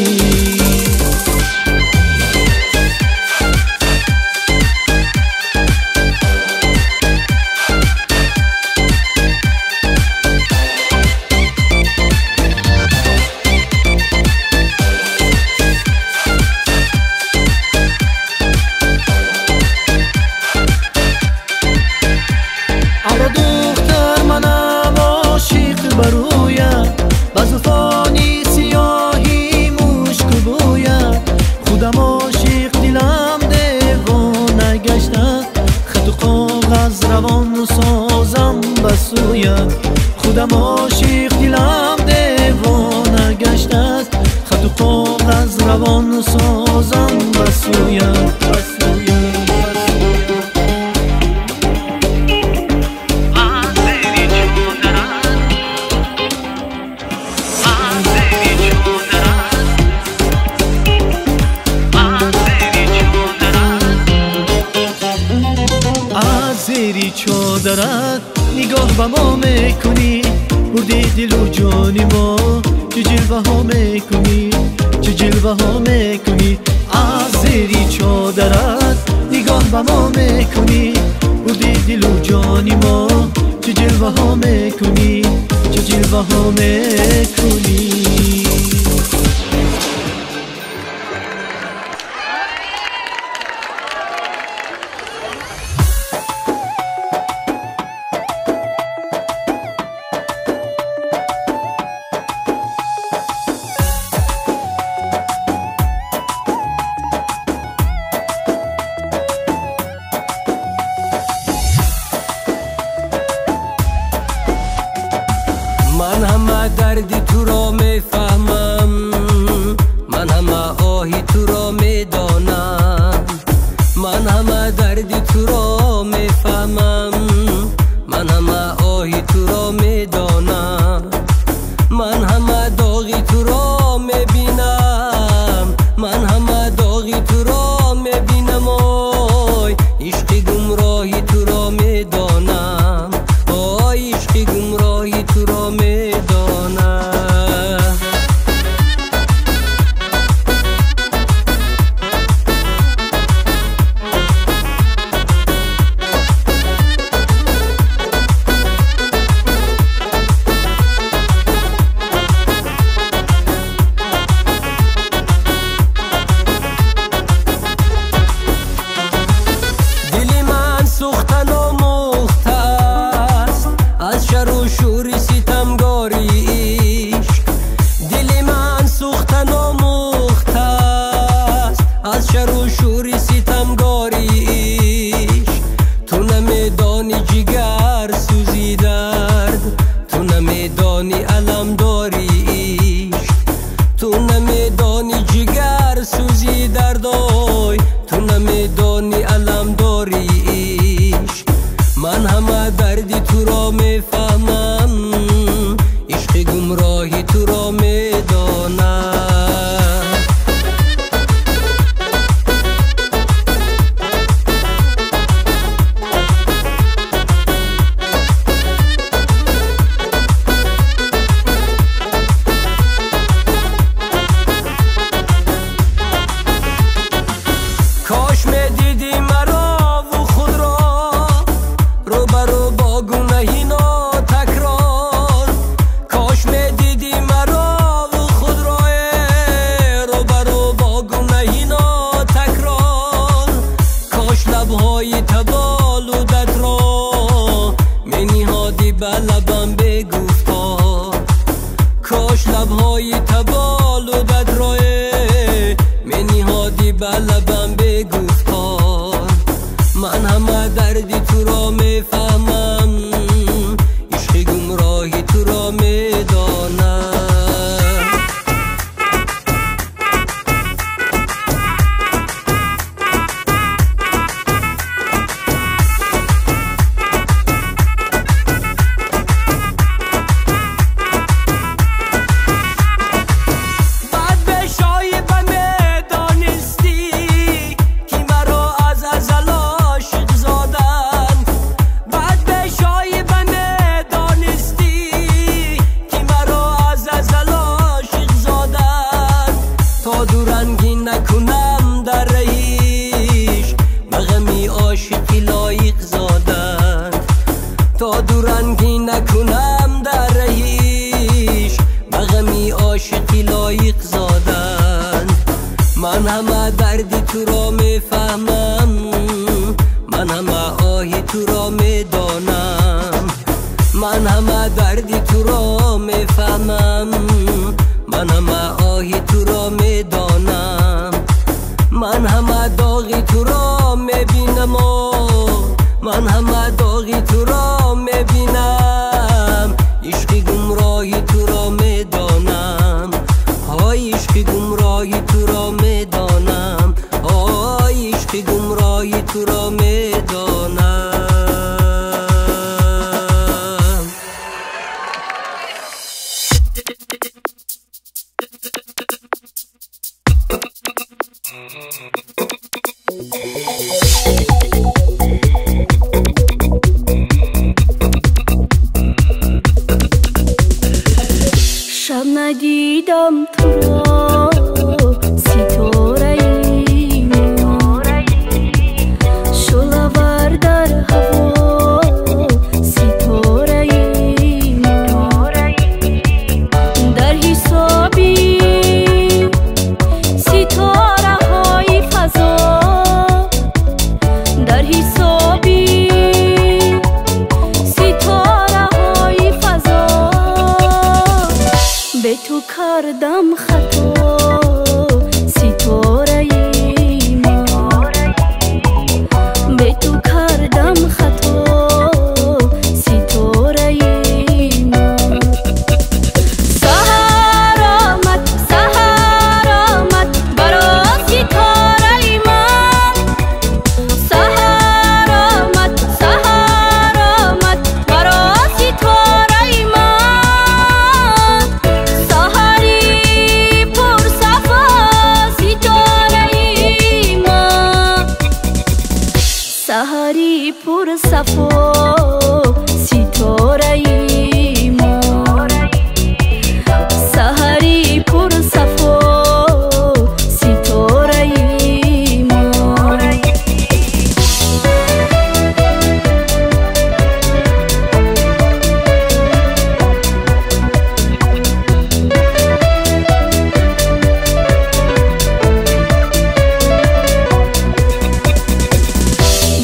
Худам ошиқ дилам девона гаштааст хату коғаз равон созам ба сӯят. Аз зери чодарат нигоҳ ба мо мекунӣ бурди дилу ҷони мо чӣ ҷилваҳо мекунӣ чӣ ҷилваҳо мекунӣ аз зери чодарат нигоҳ ба мо мекунӣ бурди дилу ҷони мо чӣ ҷилваҳо мекунӣ чӣ ҷилваҳо мекунӣ. Ман ҳама дарди туро мефаҳмам, ман ҳама оҳи туро медонам, ман ҳама дарди туро мефаҳмам, ман ҳама оҳи туро медонам, ман ҳама доғи туро мебинам, ман ҳама доғи туро мебинам. لبهای تبالودت را منیهادی به لبم بگفتا، کاش لبهای تبالودت را منیهادی به لبم بگفتا. من همه دردی تو را میفهمم، عشق گمراهی تو را میدانم. من همه دردی تو را میفهمم، من همه آهی تو را میدانم. من همه دردی تو را میفهمم، من همه آهی تو را میدانم. من همه داغی تو را میبینم، من همه داغی تو را میبینم. عشق گمراهی تو را میدانم، های عشق گمراهی تو را میدانم، های عشق گمراهی تو را میدانم. شب ندیدم تو را ستاره من، شعله‌ور در هوا ستاره من، در حسابی ستاره های فضا، در حسابی ستاره های فضا، به تو کردم خطا ستاره من، به تو کردم خطا ستاره من. سحر آمد، سحر آمد برا ستاره من، سحر آمد، سحر آمد برا ستاره من. سحری پر صفا ستاره من، سحری پر صفا ستاره من، سحری پر صفا ستاره من.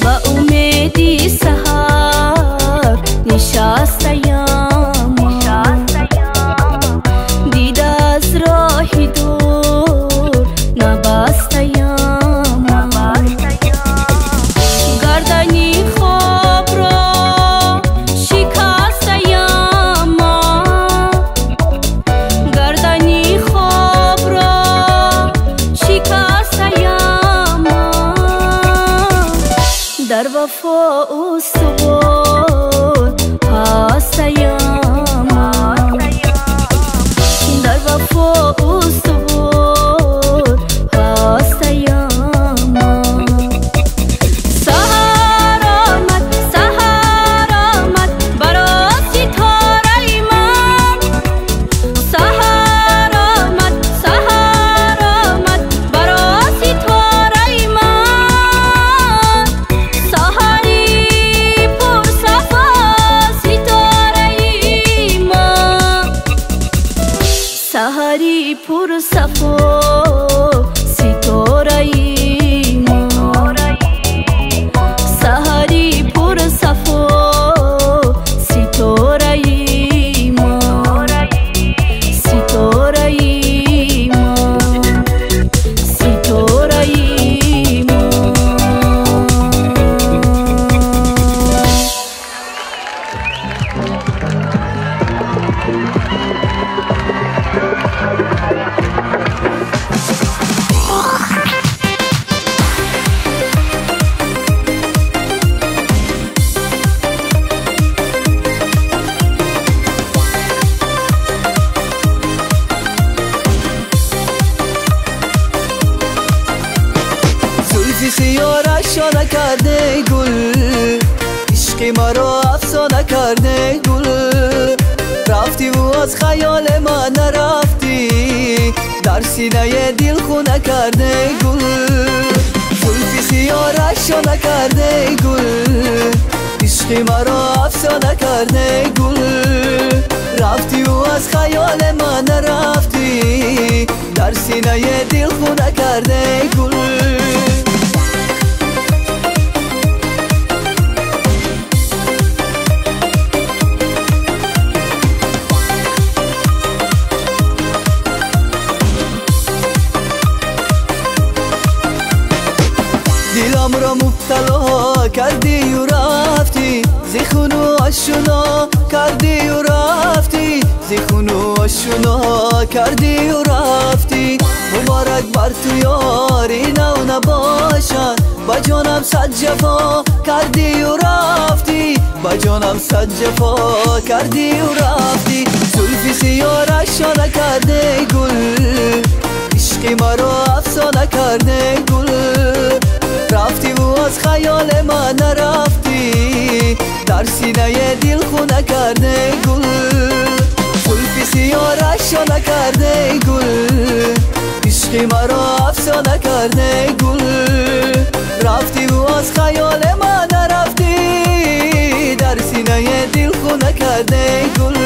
با امیدی سحر نشستیم، دید از راه دور نبستیم، گردنی خواب را شکستیم، گردنی خواب را شکستیم، در وفا استوار هستیم، در وفا استوار هستیم. سحر آمد، سحر آمد برا ستاره من، سحر آمد، سحر آمد برا ستاره من. سحری پر صفا ستاره من، سحری پر صفا. عشقی مرا افسانه کرده گل رفتی و از خیال من نرفتی در سینه دل خونه کرده گل زلفی سیاه شانه کرده گل عشقی مرا افسانه کرده گل رفتی و از خیال من نرفتی در سینه دل خونه کرده گل دلم را مبتلا کردی و رفتی زی خون و آشنا کردی و رفتی زی خون و آشنا کردی و رفتی مبارک بر تو یاری نو نباشد با جانم صد جفا کردی و رفتی با جانم صد جفا کردی و رفتی زلفی سیاه شانه کرده گل عشقی مرا افسانه کرده گل رفتی و از خیال من نرفتی در سینه دل خونه کرده گل زلفی سیاه شانه کرده گل عشقی مرا افسانه کرده گل رفتی و از خیال من نرفتی در سینه دل خونه کرده گل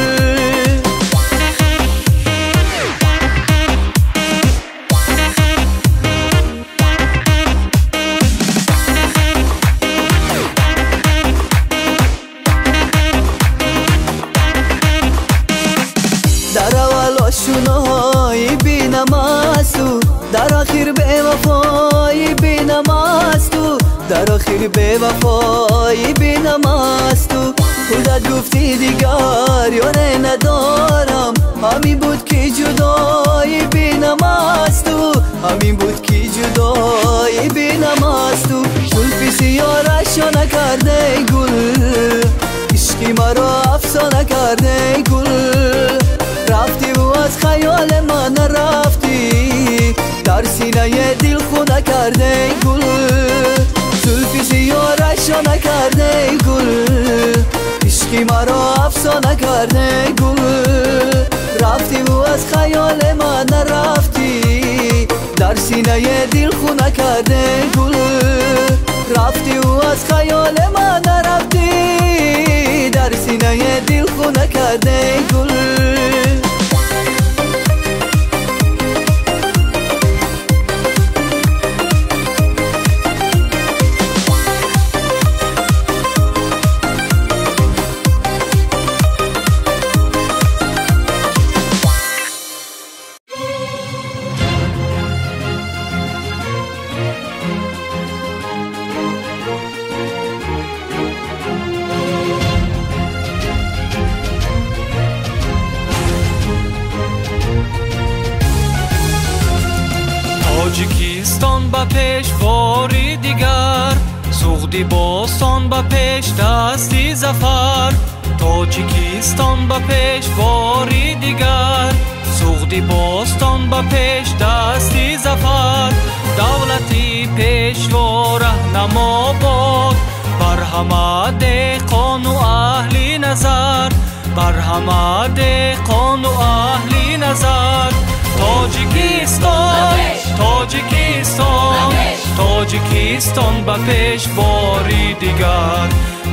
آشنایی بینم از تو در آخر به وفایی بینم از تو در آخر به وفایی بینم از تو خودت گفتی دیگر یاره ندارم همین بود که جدایی بینم از تو همین بود که جدایی بینم از تو زلفی سیاه شانه کرده گل عشقی مرا افسانه کرده گل رفتی و از خیال من نرفتی در سینه دل خونه کرده گل زلفی سیاه شانه کرده گل عشقی مرا افسانه کرده گل رفتی و از خیال من نرفتی در سینه دل خونه کرده گل رفتی و از خیال من نرفتی در سینه دل خونه کرده گل Тоҷикистон ба пеш бори дигар Суғди бостон ба пеш дасти зафар Тоҷикистон ба пеш бори дигар Суғди бостон ба пеш дасти зафар Давлати пешво раҳнамо бод бар ҳама деҳқону аҳли назар бар ҳама деҳқону аҳли назар Тоҷикистон, Тоҷикистон, Тоҷикистон ба пеш бори дигар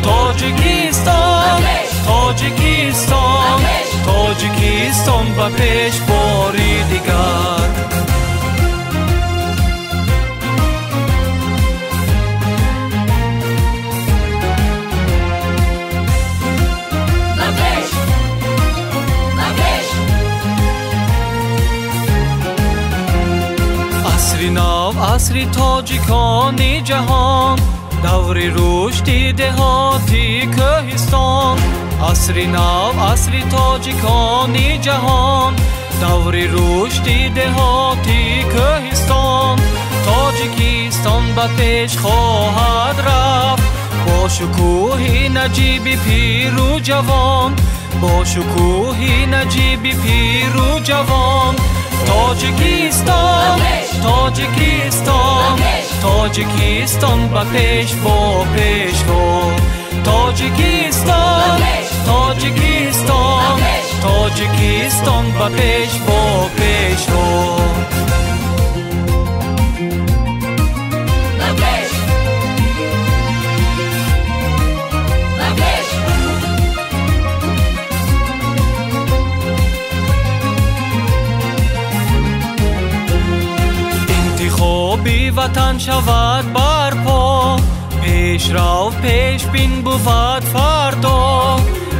Тоҷикистон, Тоҷикистон, Тоҷикистон ба пеш бори дигар Асри нав асри тоҷикони ҷаҳон даври рушди деҳоти кӯҳистон Асри нав асри тоҷикони ҷаҳон даври рушди деҳоти кӯҳистон Тоҷикистон ба пеш хоҳад рафт бо шукӯҳи наҷиби пиру ҷавон бо шукӯҳи наҷиби пиру ҷавон Тоҷикистон, Тоҷикистон, Тоҷикистон ба пеш бо пешво. Тоҷикистон. Тоҷикистон, Тоҷикистон, Тоҷикистон ба пеш бо пешво. Интихоби ватан шавад барпо, пешрав пешбин бувад фардо.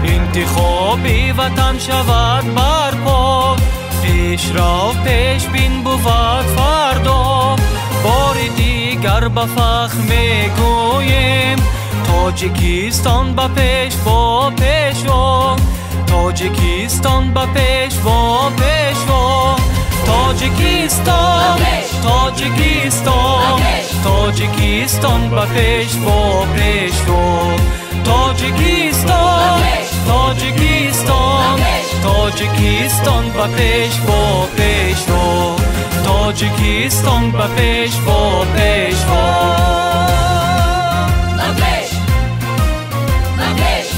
Интихоби ватан шавад барпо, пешрав пешбин бувад фардо. Бори дигар ба фахр мегӯем, Тоҷикистон ба пеш бо пешво, Тоҷикистон ба пеш бо пешво. Тоҷикистон, Тоҷикистон, Тоҷикистон ба пеш бо пешво. Тоҷикистон, Тоҷикистон, Тоҷикистон ба пеш бо пешво. Тоҷикистон ба пеш бо пешво. Ба пеш, ба пеш,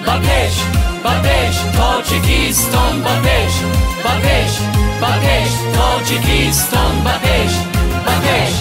ба пеш, ба пеш, Тоҷикистон ба пеш, ба пеш, ба пеш, Тоҷикистон ба пеш, ба пеш.